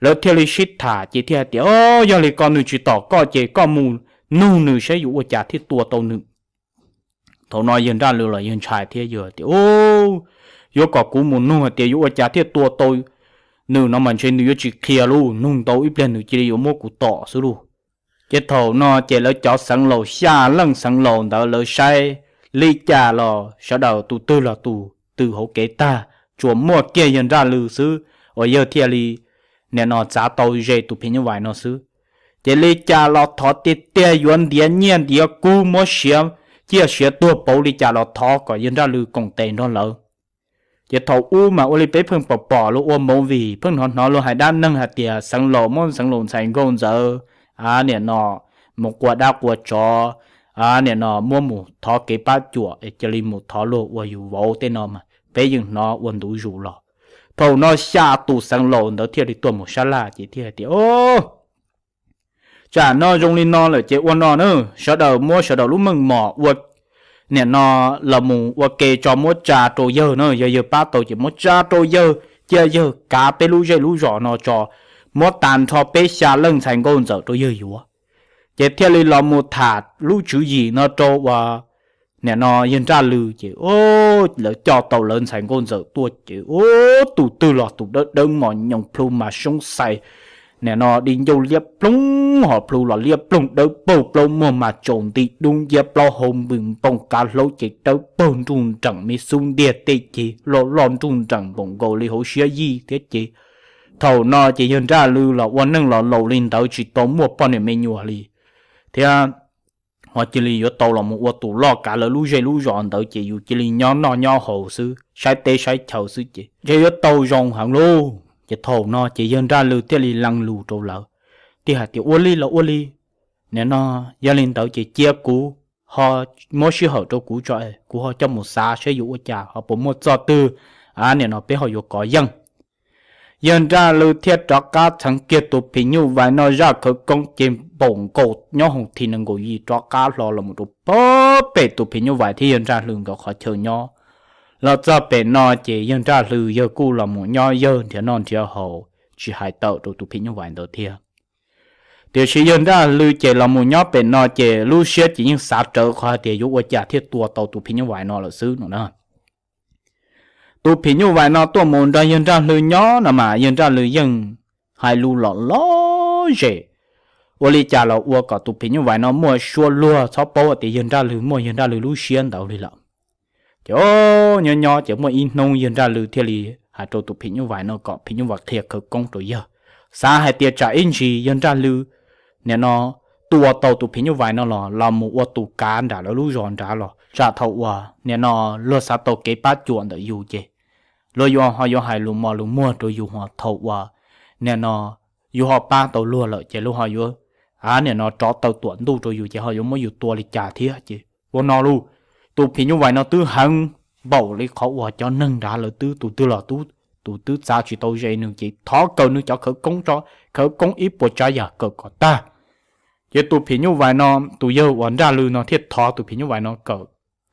Lawv thiaj li sib tham ces thiaj hais tias, O, yog li ko nws tsis tom koj ces koj mus nug nws saib yuav ua cas thiaj tua tau nws. Thaum no yawg Nraj Lwm los yawg ntshai thiab, yawg tias, Yuav kom kuv mus nug hais tias yuav ua cas thiaj tua tau nws no mas ntshe nws yuav tsis qhia lauj, nug ntau ib pliag nws cia li yuav muab kuv tom xwb lauj. Ces thaum no ces lawv cov xeev laus, xya leej xeev laus ntawd lawv saib li cas los sawv daws tus twg los tus twb hauv kev tag, tsuas muaj kiag yawg Nraj Lwm xwb uas yawg thiaj li nim no txav tau ze tus phim nyuj vais no xwb. Ces li cas los thov tiag tiag yuav ntiav nyiaj ntiav kub, muab siav ciaj siav tuag pauv li cas los thov kom yawg Nraj Lwm koom tes nrog lawv. Ces thaum ub mas ua li peb pheej pom pom luag ua movie, pheej hnov hnov luag hais dab neeg hais tias xeev laus muab xeev laus ntxhais nkauj ntxawm, a, nim no mus qua dab qua tsov, a, nim no muab mus thov kev pab cuam es cia li mus thov luag ua yus vauv tej no mas peb yeej hnov ua ntu zus los. Thaum no xya tus xeev laus ntawd thiaj li tuaj mus sab laj ces thiaj hais tias, O, tsam no zoo li no lawm ces ua no na, sawv daws muab sawv daws lub meej mom ua, nim no los mus ua ke tso muab tsa rau yawg na, yog yawg pab tau ces muab tsa rau yawg, cia yawg kav peb lub zej lub zos no tso, muab tag nrho peb xya leej ntxhais nkauj ntxawm rau yawg yuav. Ces thiaj li los mus tham lub tswv yim no rau uas nim no yawg Nraj Lwm ces, o, lawv coj tau lawv ntxhais nkauj ntxawm tuaj ces, o, tus twg los tus dawb dawb mos nyoos, plhu mas soob xais, nim no di ncauj liab ploog, ho plhu los liab ploog dawb paug, plaub muag mas tsaus nti dub nciab, plaub hau npws npoog, kav hlaub ces dawb paug, nruj nreem me xub ntiag, tej ces loj loj nruj nreem npaum nkaus li hauv siab yij thiab ces. Thaum no ces yawg Nraj Lwm los ua neej los laus li ntawd tsis tau muaj poj niam me nyuam li thiab, ho cia li yuav tau los mus ua tus loj kav lawv lub zej lub zos ntawd ces yus cia li nyob noj nyob haus xwb, saib teb saib chaw xwb ces ntshe yuav tau zoo heev lauj. Ces thaum no ces yawg Nraj Lwm thiaj li lees lus rau lawv, thiaj hais tias, Ua li los ua li, nim no yog li ntawd ces cia kuv ho muab sij hawm rau kuv tso, kuv ho coj mus xav saib yuav ua cas ho puas muaj txoj twg, a, nim no peb ho yuav kov yeej. Yawg Nraj Lwm thiaj rov qab txheev kiag tus phim nyuj vais no zaj khawv koob ces npaum nkaus nyob hoom thim nees nkaum yim rov qab hlo los mus rau pem tus phim nyuj vais thiab yawg Nraj Lwm nkawd qhov chaw nyob. Los txog pem no ces yawg Nraj Lwm yawg kuj los mus nyob yawg nrhiav noj nrhiav haus tsis hais tawm rau tus phim nyuj vais ntawd thiab. Tiam sis yawg Nraj Lwm ces los mus nyob pem no ces lub siab ces yeej xav rawv qhov hais tias yuav ua cas thiaj tua tau tus phim nyuj vais no lawm xwb no na. Tus phim nyuj vais no tuaj mus nrog yawg Nraj Lwm nyob no mas yawg Nraj Lwm yeej hais lus lom lom zem, ua li cas los ua kom tus phim nyuj vais no muaj suab luag txhob paub tias yawg Nraj Lwm muaj yawg Nraj Lwm lub siab ntawd li lawm. Ces nyob nyob ces muaj ib hnub yawg Nraj Lwm thiaj li hais rau tus phim nyuj vais no kom phim nyuj vais qhia khawv koob rau yawg, xav hais tias tsam ib ntsis yawg Nraj Lwm nim no tua tau tus phim nyuj vais no los los mus ua tus kav nram lawv lub zos nrad los tsam thaum uas nim no luag xav tau kev pab cuam ntawm yus ces luag yuav ho yuav hais lus mos lus muag rau yus ho thaum uas nim no yus ho pab tau luag lawm ces luag ho yuav, a, nim no rov taw tuam ntuj rau yus ces ho yuav muab yus tua li cas thiab ces ua no lauj. Tus phim nyuj vais no twb heev npaum li qhov uas cov neeg nrad lawv twb tus twg los tus twb txav tsis tau ze nws ces thov kaw nws cov khawv koob, khawv koob ib puas tsav yam kaw kom tag. Ces tus phim nyuj vais no, tus yawg uas Nraj Lwm no thiaj thov tus phim nyuj vais no kaw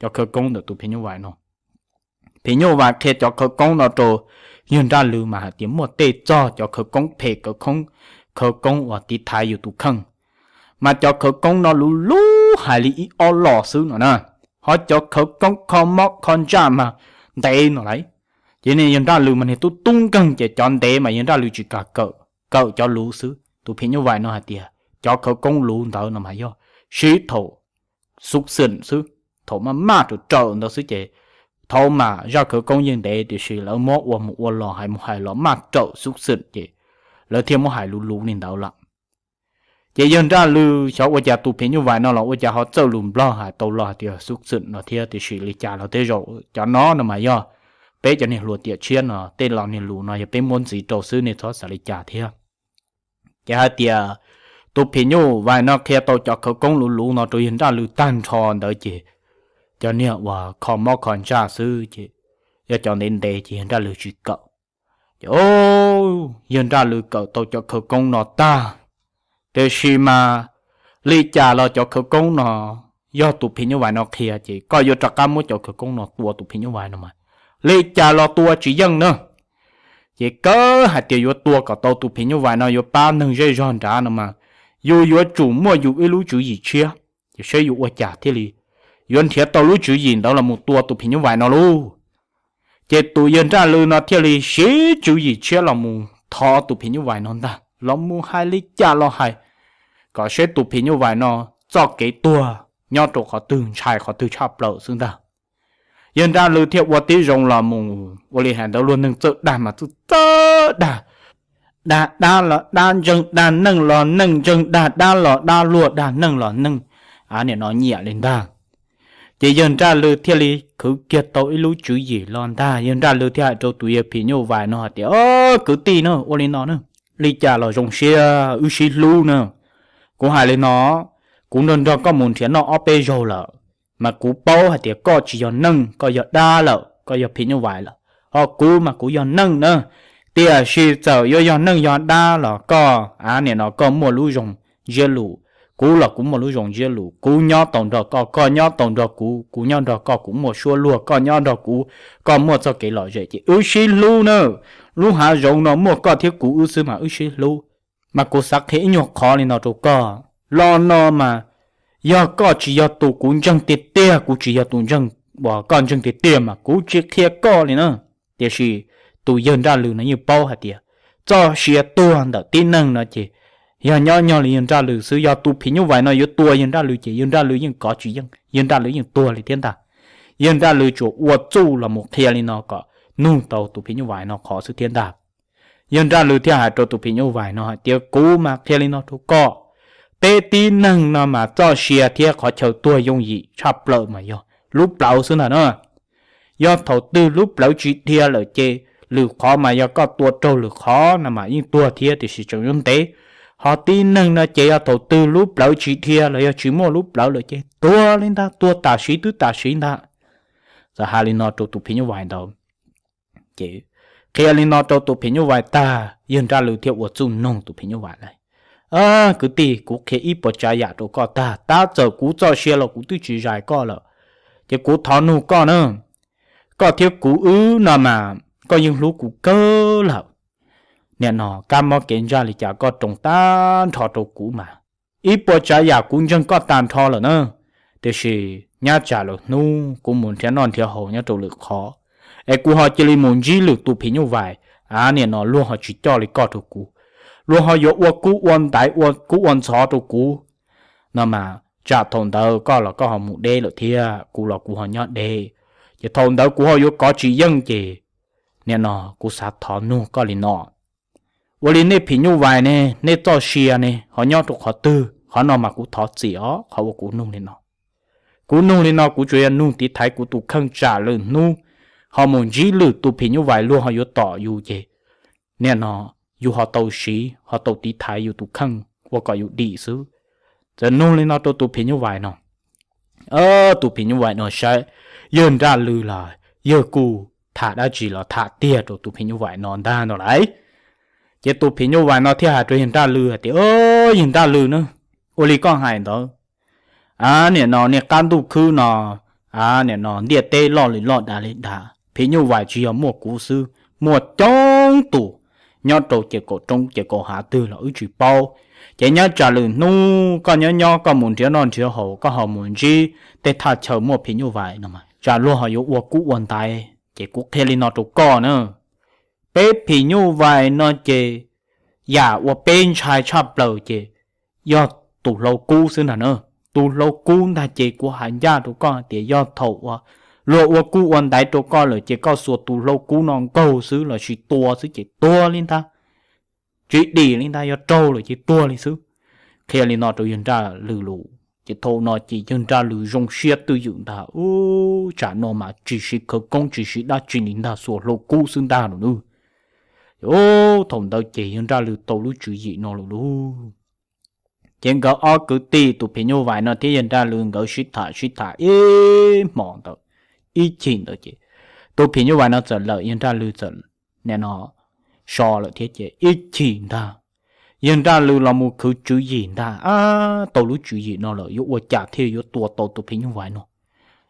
cov khawv koob ntawm tus phim nyuj vais no. Phim nyuj vais qhia cov khawv koob no rau yawg Nraj Lwm mas hais tias muaj tej txog cov khawv koob phem, khawv koob, khawv koob uas tiv thaiv yus tus kheej. Mas cov khawv koob no luv luv hais li ib ob los xwb no na, ho cov khawv koob kho mob kho ntsaj mas ntev no lawm. Ces niag yawg Nraj Lwm mas niag tub tub nkeeg ces cov ntev mas yawg Nraj Lwm tsis kam kawm, kawm cov luv xwb. Tus phim nyuj vais no hais tias cov khawv koob luv ntawd no mas yog siv thaum xub xwm xwb, thaum maj maj raws raws ntawd xwb ces thaum mas zaj khawv koob yeej ntev tiam sis lawv muab ua mus ua los hais mus hais los maj raws xub xwm ces lawv thiaj muab hais luv luv li ntawd lawm. Ces yawg Nraj Lwm xyov ua cas tus phim nyuj vais no los ua cas ho txawj lus Nplog hais tau los hais tias xub xwm no thiab, tiam sis li cas los tej zaum cov no no mas yog peb cov niag hluas tiam tshiab no tej los niag lus no yog peb muab ntxiv rau xwb nej txhob xav li cas thiab. Ces hais tias tus phim nyuj vais no qhia tau cov khawv koob luv luv no rau yawg Nraj Lwm tag nrho ntawd ces cov niag uas kho mob kho ntsaj xwb ces yog cov ntev ntev ces yawg Nraj Lwm tsis kawm. Ces yawg Nraj Lwm kawm tau cov khawv koob no tag, tiam sis mas li cas los cov khawv koob no yog tus phim nyuj vais no qhia ces koj yuav rov qab muab cov khawv koob no tua tus phim nyuj vais no mas li cas los tua tsis yeej na. Ces kawg hais tias yuav tua kom tau tus phim nyuj vais no yuav pab neeg zej zog nrad no mas yus yuav tsum muaj yus ib lub tswv yim tshiab, ces saib yuav ua cas thiaj li yuav nrhiav tau lub tswv yim ntawd los mus tua tus phim nyuj vais no lauj. Ces tus yawg Nraj Lwm no thiaj li siv tswv yim tshiab los mus thov tus phim nyuj vais no ntag, los mus hais li cas los hais kom saib tus phim nyuj vais no txoj kev tuag nyob rau qhov twg ntshai qhov twg tshaj plaws xwb ntag. Yawg Nraj Lwm thiaj ua tib zoo los mus ua li hais ntawd luag neeg txawj dag mas txawj txawj dag, dag dab los dab ntseeg, dag neej los neej ntseeg, dag dab los dab luag, dag neej los neej, a, nim no nyiam li ntag. Ces yawg Nraj Lwm thiaj li khwv kiag tau ib lub tswv yim los ntag, yawg Nraj Lwm thiaj hais rau tus yawg phim nyuj vais no hais tias, O, kwv tij na, ua li no na, li cas los zoo siab wb sib hlub na. Kuv hais li no, kuv nrog nrog koj mus nrhiav noj ob peb zaug lawm, mas kuv paub hais tias koj tsis yog neej, koj yog dab lawm, koj yog phim nyuj vais lawm, ho kuv mas kuv yog neej na. Tiam sis txawm yuav yog neej yog dab los koj, a, nim no koj muaj lub zoo ntsiab lus, kuv los kuv muaj lub zoo ntsiab lus, kuv nyob tau nrog koj, koj nyob tau nrog kuv, kuv nyob nrog koj, kuv muaj suab luag, koj nyob nrog kuv, koj muaj txoj kev lom zem, ces wb sib hlub na. Lub hav zoov no muaj koj thiab kuv wb xwb mas wb sib hlub. Mas kuv xav qhia ib nyuag qhov li no rau koj, lo no mas yog koj tsis yog tus kuv ntseeg tiag tiag, kuv tsis yog tus ntseeg uas koj ntseeg tiag tiag mas kuv tsis qhia koj li na. Tiam sis tus yawg Nraj Lwm no yeej paub hais tias txoj sia tuag ntawm tib neeg no ces yog nyob nyog li yawg Nraj Lwm xwb, yog tus phim nyuj vais no yuav tua yawg Nraj Lwm ces yawg Nraj Lwm yeej kov tsis yeej, yawg Nraj Lwm yeej tuag li thiab ntag. Yawg Nraj Lwm tsuas ua txuj los mus qhia li no kom nug tau tus phim nyuj vais no qhov xwb thiab ntag. Yawg Nraj Lwm thiaj hais rau tus phim nyuj vais no hais tias kuv mas qhia li no rau koj, peb tib neeg no mas txoj sia thiab qhov chaw tuag yooj yim tshaj plaws mas yog lub plawv xwb ntag na. Yog thaum twg lub plawv tsis dhia lawm ces lwm qhov mas yog koj tua raug lwm qhov no mas yeej tuag thiab tiam sis tseem yuav ntev. Qhov tib neeg no ces yog thaum twg lub plawv tsis dhia los yog tsis muaj lub plawv lawm ces tuag li ntag, tuag tam sim twb tam sim ntag. Txawm hais li no rau tus phim nyuj vais ntawd, ces qhia li no rau tus phim nyuj vais tag, yawg Nraj Lwm thiaj ua txuj noog tus phim nyuj vais lawm: Kwv tij, kuv qhia ib puas tsav yam rau koj tag, tab txawm kuv txoj sia los kuv twb tsis zais koj lawm, ces kuv thov nug koj na, koj thiab kuv wb no mas koj yeej hlub kuv kawg lawm. Nim no kab mob kev ntsaj li cas koj roos tag nrho rau kuv mas, ib puas tsav yam kuv ntseeg koj tag nrho lawm na. Tiam sis nyob tsam lwm hnub kuv mus nrhiav noj nrhiav haus nyob rau lwm qhov, es kuv ho cia li mus ntsib lwm tus phim nyuj vais, a nim no luag ho tsis coj li koj rau kuv, luag ho yuav ua kub ua ntaiv ua kub ua ntxhov rau kuv no mas, tsam thaum ntawd koj los koj ho mus deb lawm thiab kuv los kuv ho nyob deb, ces thaum ntawd kuv ho yuav kov tsis yeej. Ces nim no kuv xav thov nug koj li no: Ua li nej phim nyuj vais ne, nej txoj sia ne ho nyob rau qhov twg? Qhov no mas kuv thov txim os, qhov uas kuv nug li no. Kuv nug li no kuv tsuas yog nug tiv thaiv kuv tus kheej tsam lwm hnub ho mus ntsib lwm tus phim nyuj vais luag ho yuav tom yus ces nim no yus ho tau siv ho tau tiv thaiv yus tus kheej ua kom yus dim xwb. Txawm nug li no rau tus phim nyuj vais no, tus phim nyuj vais no saib yawg Nraj Lwm los yawg kuj tham dab tsi los tham tiag rau tus phim nyuj vais no ntag no lauj. Ces tus phim nyuj vais no thiaj hais rau yawg Nraj Lwm hais tias, Yawg Nraj Lwm na, ua li koj hais ntawd, a nim no niaj qab ntuj khwb no, a nim no ntiaj teb loj li loj dav li dav, phim nyuj vais tsis yog muaj kuv xwb, muaj coob tus nyob rau ces kaum roob ces kaum hav twg los wb tsis paub. Ces nyob tsam lwm hnub koj nyob nyob koj mus nrhiav noj nrhiav haus koj ho mus ntsib tej thaj chaw muaj phim nyuj vais no mas tsam luag ho yuav ua kub ua ntaiv. Ces kuv qhia li no rau koj na, peb phim nyuj vais no ces yam uas peb ntshai tshaj plaws ces yog tus hlau kub xwb ntag na. Tus hlau kub ntag ces kuv hais ncaj rau koj hais tias yog thaum uas luag ua kub ua ntaiv rau koj lawm ces koj xuas tus hlau kub no nkaug xwb lossis tua xwb ces tuag li ntag, tsis dim li ntag, yog raug lawm ces tuag li xwb. Qhia li no rau yawg Nraj Lwm lus ces thaum no ces yawg Nraj Lwm zoo siab twj ywm ntag, ub, tsam no mas tsis siv khawv koob tsis siv dab tsi li ntag, xuas hlau kub xwb ntag lawm nws. Thaum ntawd ces yawg Nraj Lwm tau lub tswv yim no lawm lauj. Ces nkawd ob kwv tij tus phim nyuj vais no thiab yawg Nraj Lwm nkawd sib tham sib tham ib hmos ntawd, ib chim ntawd ces tus phim nyuj vais no txawm lawm yawg Nraj Lwm txawm nim no so lawm thiab ces ib chim ntag yawg Nraj Lwm los mus khwv tswv yim ntag, ab, tau lub tswv yim no lawm yuav ua cas thiaj yuav tua tau tus phim nyuj vais no,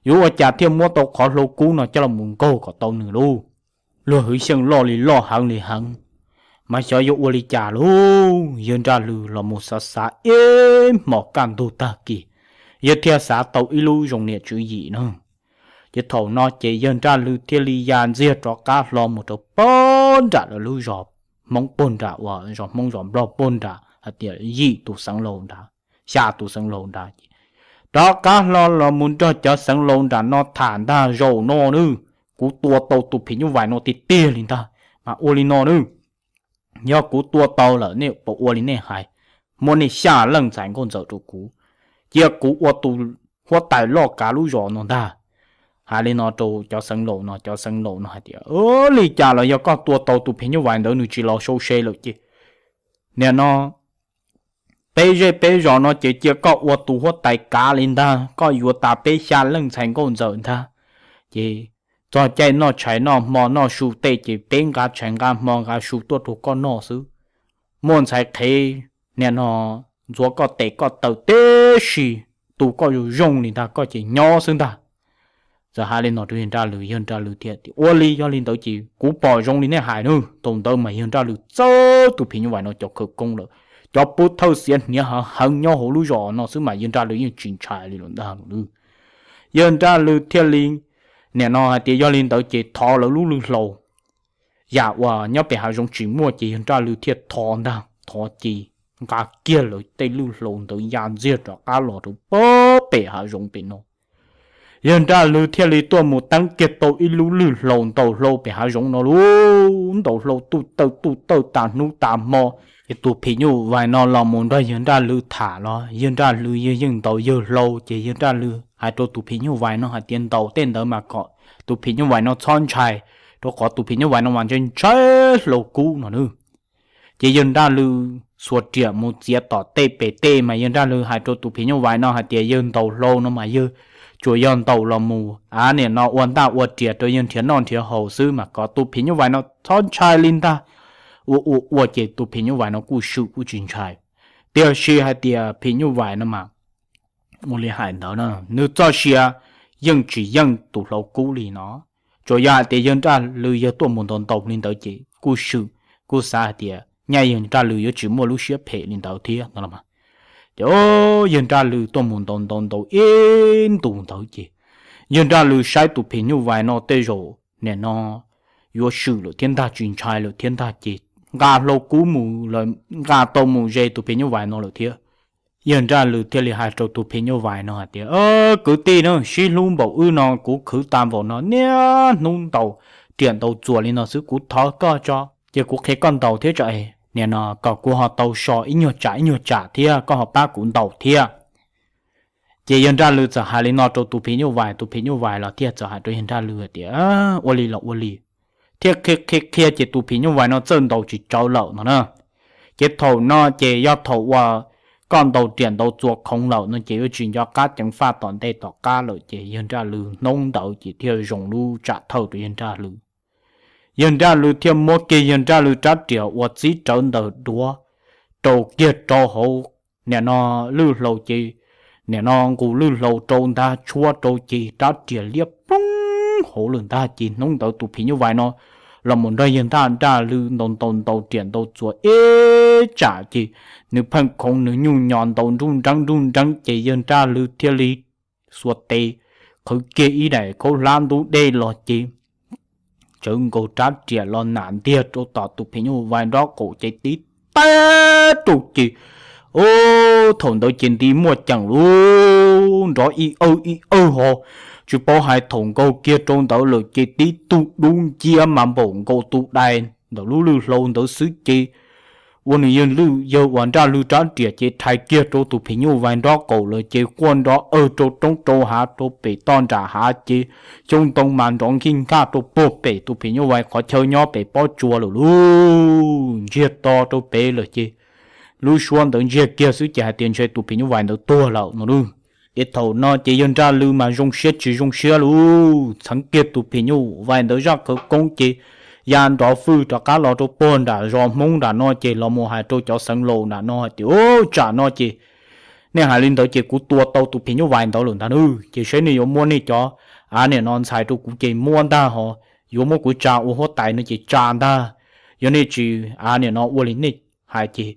yuav ua cas thiaj muab tau qhov hlau kub no coj los mus nkaug kom tau nws lauj. Luag hwv xyeej loj li loj heev li heev, mas xyov yuav ua li cas lauj. Yawg Nraj Lwm los mus xav xav ib hmos kaj ntug tag kis, yawg thiaj xav tau ib lub zoo niam tswv yim na. Ces thaum no ces yawg Nraj Lwm thiaj li ya ntxiag rov qab hlo mus rau puag nram lawv lub zos Hmoob puag nram uas zos Hmoob zos Nplog puag nram hais tias yim tus xeev laus nrad, xya tus xeev laus nrad ces rov qab hlo los mus nrog cov xeev laus nram no tham ntag, zaum no nawb, kuv tua tau tus phim nyuj vais no tiag tiag li ntag, mas ua li no nawb, yog kuv tua tau lawm nej puas ua li nej hais, muab nej xya leej ntxhais nkauj ntxawm rau kuv, cia kuv ua tus huab tais loj kav lub zos no ntag. Hais li no rau cov xeev laus no, cov xeev laus no hais tias, Li cas los yog koj tua tau tus phim nyuj vais ntawd nws tsis los sau se lawm ces nim no peb zej peb zos no ces cia koj ua tus huab tais kav li ntag, koj yuav tas peb xya leej ntxhais nkauj ntxawm ntag. Ces txog caij noj tshais noj hmo noj su tej ces peb nqa tshais nqa hmo nqa su tuaj rau koj noj xwb. Muaj ntxhais qhev nim no ntxuav koj tes koj taw tib si, tu koj zoo zoo li ntag, koj ces nyob xwb ntag. Txawm hais li no rau yawg Nraj Lwm, yawg Nraj Lwm thiaj tias, Ua li, yog li ntawd ces kuv pom zoo li nej hais nawb. Thaum ntawd mas yawg Nraj Lwm txawb tus phim nyuj vais no cov khawv koob lawm, cov pub thawj xiav hniav heev heev nyob hauv lub zos no xwb mas yawg Nraj Lwm yeej tsis ntshai li lawm ntag. Yawg Nraj Lwm thiaj li nim no hais tias, Yog li ntawd ces thov lawv lub lwg hlau. Yam uas nyob pem hav zoov tsis muaj ces yawg Nraj Lwm thiaj thov ntag, thov ces nqa kiag lawv tej lwg hlau ntawd ya ntxiag rov qab los rau puag pem hav zoov pem no. Yawg Nraj Lwm thiaj li tuaj mus teeb kiag tau ib lub lwg hlau ntaus hlau pem hav zoov no lauj, ntaus hlau tuj tawj tuj tawj tas hnub tas hmo. Ces tus phim nyuj vais no los mus nrog yawg Nraj Lwm tham los yawg Nraj Lwm yawg yeej ntaus yawg hlau, ces yawg Nraj Lwm hais rau tus phim nyuj vais no hais tias ntaus tej ntawd mas kom tus phim nyuj vais no txhob ntshai, rau qhov tus phim nyuj vais no mas ntshai ntshai hlau kub no nawb. Ces yawg Nraj Lwm txhua riam mus txiav tom tej pem tej mas yawg Nraj Lwg hais rau tus phim nyuj vais no hais tias yawg ntaus hlau no mas yawg tsuas yog ntaus los mus av niam no ua ntaj ua riam rau yawg nrhiav noj nrhiav haus xwb mas kom tus phim nyuj vais no txhob ntshai li ntag. Ua ua ua ces tus phim nyuj vais no kuj swm kuj tsis ntshai. Tiam sis hais tias phim nyuj vais no mas ua li hais ntawd na, nws txoj sia yeej tsis yeej tus hlau kub li no. Tsuas yog hais tias yawg Nraj Lwg yawg tuaj mus ntaus ntaus li ntawd ces kuj swm, kuj xav hais tias nyaj yawg Nraj Lwg yuav tsis muaj lub siab phem li ntawd thiab no los mas. Ces yawg Nraj Lwg tuaj mus ntaus ntaus ntaus ib ntus ntawd ces yawg Nraj Lwg saib tus phim nyuj vais no tej zaum nim no yuav swm lawm thiab ntag, tsis ntshai lawm thiab ntag ces nqa hlau kub mus lawm, nqa tau mus ze tus phim nyuj vais no lawm thiab. Yawg Nraj Lwg thiaj li hais rau tus phim nyuj vais no hais tias, Kwv tij na, sib hlub npaum wb no kuv khwv tas npaum no niaj hnub ntaus riam ntaus txuas li no xwb, kuv thov koj tso, ces kuv qhia koj ntaus thiab tso es nim no kom kuv ho tau so ib nyuag tsam ib nyuag tsam thiab koj ho pab kuv ntaus thiab. Ces yawg Nraj Lwg txawm hais li no rau tus phim nyuj vais, tus phim nyuj vais los thiaj txawm hais rau yawg Nraj Lwg hais tias, Ua li los ua li. Thiaj qhia qhia qhia ces tus phim nyuj vais no txawj ntaus tsis tsawv lawm no na. Ces thaum no ces yog thaum uas koj ntaus riam ntaus txuas khoov lawm no ces yuav tsis nco qab ceev faj tom ntej tom qab lawm ces yawg Nraj Lwg hnub ntawd ces thiaj zoo lub tsam thawj rau yawg Nraj Lwg. Yawg Nraj Lwg thiaj muab kiag yawg Nraj Lwg rab riam uas txib rawv ntawm duav rau kiag rau hauv nim no lwj hlau ces nim no nqus lwj hlau rau ntag, tshuab rau ces rab riam liab poob hauv lawm ntag ces hnub ntawd tus phim nyuj vais no los mus nrog yawg Nraj Lwg ntaus ntaus ntaus riam ntaus txuas ib tsam ces nws pheej khoov nws nyuj nyo ntaus nruj nreeb nruj nreeb ces yawg Nraj Lwg thiaj li xuas tes qhwv kiag ib daim khaub hlab ntub dej los ces tsawv nkaus rab riam los nam ntiag rau tom tus phim nyuj vais nraub qaum ces tib teb rau ces, o, thaum ntawd ces nti muaj ceem lub nrov ib awg ib awg ho, tsis paub hais thaum nkaug kiag rau ntawd lawm ces tib tug dub nciab mas npaum nkaus tus dais ntawm lub lwj hlau ntawd xwb ces ua nws yawg lwj yawg uas Nraj Lwg rab riam ces rhais kiag rau tus phim nyuj vais nraub qaum lawm ces quaj nrov awg rau roob rau hav rau pem toj nram hav ces xyoob ntoo mas nrov nkij nkaj rau puag pem tus phim nyuj vais qhov chaw nyob pem pob tsuas lawm lub ntsiag to rau pem lawm ces lub suab ntawd ntsiag kiag xwb ces hais tias ntshe tus phim nyuj vais ntawd tuag lawm no lub. Ces thaum no ces yawg Nraj Lwg mas zoo siab tsis zoo siab lub, txheev kiag tus phim nyuj vais ntawd zaj khawv koob ces ya nrov fwj rov qab los rau puag nram zos Hmoob nram no ces los mus hais rau cov xeev laus nram no hais tias, Tsam no ces nej hais li ntawd ces kuv tua tau tus phim nyuj vais ntawd lawm ntag nawb, ces seb nej yuav muab nej cov av niam no ntxhais rau kuv ces muab ntag ho, yuav muab kuv tsa ua huab tais no ces tsa ntag. Yog nej tsis av niam no ua li nej hais ces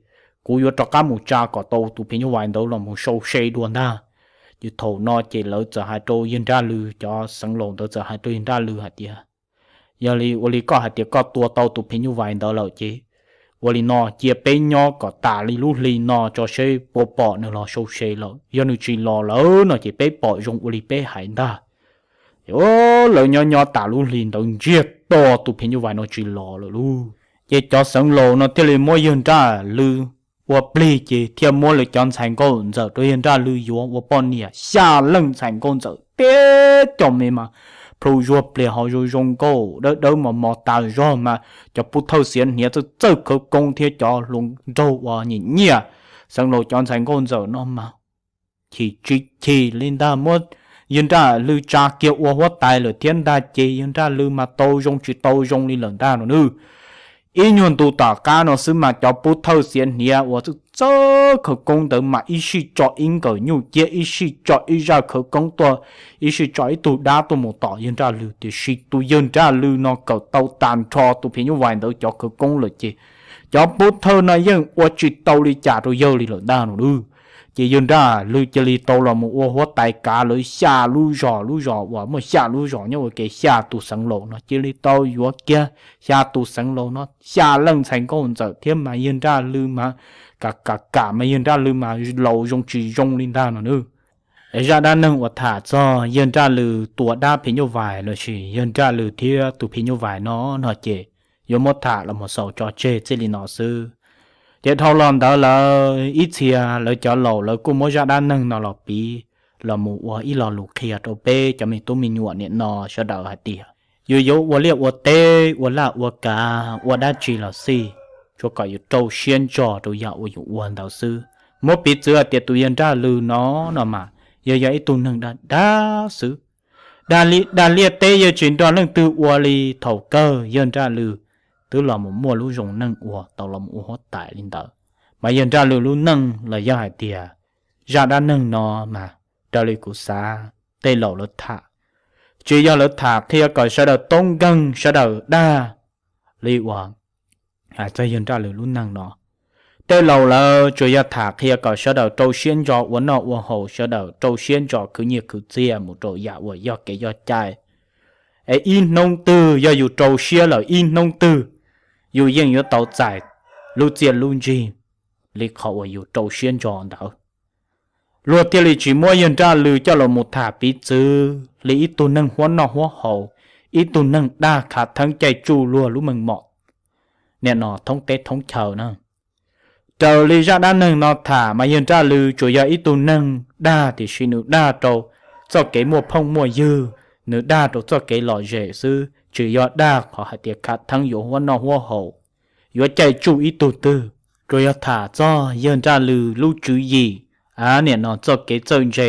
kuv yuav rov qab mus tsa kom tau tus phim nyuj vais ntawd los mus sau se dua ntag. Ces thaum no ces lawv txawm hais rau yawg Nraj Lwg, cov xeev laus ntawd txawm hais rau yawg Nraj Lwg hais tias, Yog li ua li koj hais tias koj tua tau tus phim nyuj vais ntawd lawm ces ua li no cia peb nyob kom tas li lub hli no tso seb puas pom nws los sau se lawm. Yog nws tsis los lawm no ces peb pom zoo ua li peb hais ntag. Lawv nyob nyob tas lub hli ntawd ntsiag to tus phim nyuj vais no tsis los lawm lub. Ces cov xeev laus no thiaj li muab yawg Nraj Lwg ua plig ces thiaj muab lawv cov ntxhais nkauj ntxawm rau yawg Nraj Lwg yuav ua poj niam xya leej ntxhais nkauj ntxawm teb cov me mas plhu zuag plias ho zoo zoo nkauj dawb dawb mos mos tas zog mas cov pub thawj xiav hniav txawj txawj khawv koob thiab cov hluas nraug uas nyiam nyiam xeev laus cov ntxhais nkauj ntxawm no mas chim tsis chim li ntag, muab yawg Nraj Lwg tsa kiag ua huab tais lawm thiab ntag ces yawg Nraj Lwg mas tau zoo tsis tau zoo li lawm ntag no nawb. Ib nyuag ntu tom qab no xwb mas cov pub thawj xiav hniav uas txawj khawv koob ntawd mas ib sij tso ib nkawm nyuj ciab, ib sij tso ib zaj khawv koob tuaj, ib sij tso ib tug dab tuaj mus tom yawg Nraj Lwg, tiam sis tus yawg Nraj Lwg no kawm tau tag nrho tus phim nyuj vais ntawd cov khawv koob lawm ces cov pub thawj no yeej ua tsis tau li cas rau yawg li lawm ntag no nawb. Ces yawg Nraj Lwg cia li tau los mus ua huab tais kav lawv xya lub zos, lub zos uas muaj xya lub zos nyob ua ke xya tus xeev laus no cia li tau yuav kiag xya tus xeev laus no xya leej ntxhais nkauj ntxawm thiab mas yawg Nraj Lwg mas kam kam kam mas yawg Nraj Lwg mas laus zoo tsis zoo li ntag no nawb. Es zaj dab neeg uas tham txog yawg Nraj Lwg tua dab phim nyuj vais lossis yawg Nraj Lwg thiab tus phim nyuj vais no no ces yuav muab tham los mus xaus tso tseg txij li no xwb. Ces dhau los ntawd lawm ib txhia lawv cov laus lawv kuj muab zaj dab neeg no los piv los mus ua ib lo lus qhia rau peb cov me tub me nyuam niam no sawv daws hais tias yus yuav ua liaj ua teb, ua laj ua kav, ua dab tsi los xij, tsuas kom yus rau siab ntso rau yam uas yus ua ntawd xwb. Muab piv txwv hais tias tus yawg Nraj Lws no, no mas yog yog ib tug neeg dag dag xwb. Dag li, dag liaj teb yawg tsis nrog leej twg ua li. Thaum kawg yawg Nraj Lws twb los mus muaj lub zoo neej ua tau los mus ua huab tais li ntawd. Mas yawg Nraj Lws lub neej los yog hais tias zaj dab neeg no mas raws li kuv xav, tej laus lawv tham, tsis yog lawv tham qhia kom sawv daws toob nkeeg sawv daws dag li uas txog yawg Nraj Lws lub neej no. Tej laus lawv tsuas yog tham qhia kom sawv daws rau siab ntso ua noj ua haus, sawv daws rau siab ntso khwv nyiaj khwv txiaj mus rau yam uas yog kev yog cai. Es ib hnub twg yog yus rau siab lawm, ib hnub twg yus yeej yuav tau txais lub txiaj lub ntsig li qhov uas yus rau siab ntso ntawd. Luag thiaj li tsis muab yawg Nraj Lws coj los mus tham piv txwv li ib tug neeg huab noj huab haus, ib tug neeg dag khav theeb caij tsuj luag lub meej mom nim no thoob teb thoob chaw na. Raws li zaj dab neeg no tham mas yawg Nraj Lws tsuas yog ib tug neeg dag, tiam sis nws dag rau txoj kev muaj phooj muaj ywg, nws dag rau txoj kev lom zem xwb, tsis yog dag qhov hais tias khav theeb yuav huab noj huab haus, yuav caij tsuj ib tug twg. Tsuas yog tham txog yawg Nraj Lws lub tswv yim, a nim no txoj kev txawj ntse,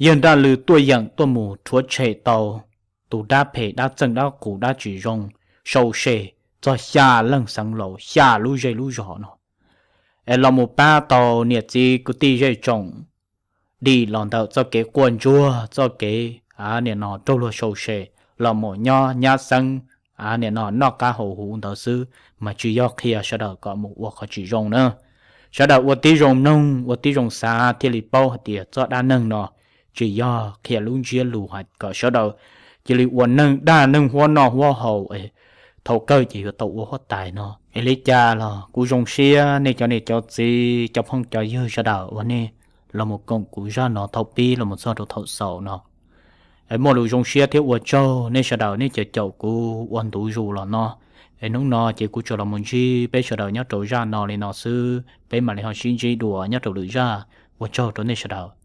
yawg Nraj Lws tuaj yeem tuaj mus rhuav tshem tau tus dab phem dab txeej dab qus dab tsis zoo sau se txog xya leej xeev laus xya lub zej lub zos no, es los mus pab tau niam txiv kwv tij zej tsoom dim los ntawm txoj kev quaj ntsuag, txoj kev nim no raug luag sau se, los mus nyob nyab xeeb, nim no noj qab haus huv ntawd xwb, mas tsis yog qhia sawv daws kom mus ua qhov tsis zoo na. Sawv daws ua tib zoo mloog ua tib zoo xav thiaj li paub hais tias txoj dab neeg no tsis yog qhia lub ntsiab lus hais kom sawv daws cia li ua neeg dag neeg huab noj huab haus, thaum kawg ces yuav tau ua huab tais no. Es li cas los kuv zoo siab nej cov niam cov txiv cov phooj cov ywg sawv daws uas nej los mus koom kuv zaj no thaum pib los mus txog rau thaum xaus no. Es muaj lus zoo siab thiab ua tsaug nej sawv daws nej cov caum kuv ua ntu zus los no. Es hnub no ces kuv tsuas los mus ntsib peb sawv daws nyob rau zaj no li no xwb, peb mam li ho sib ntsib dua nyob rau lwm zaj. Ua tsaug rau nej sawv daws.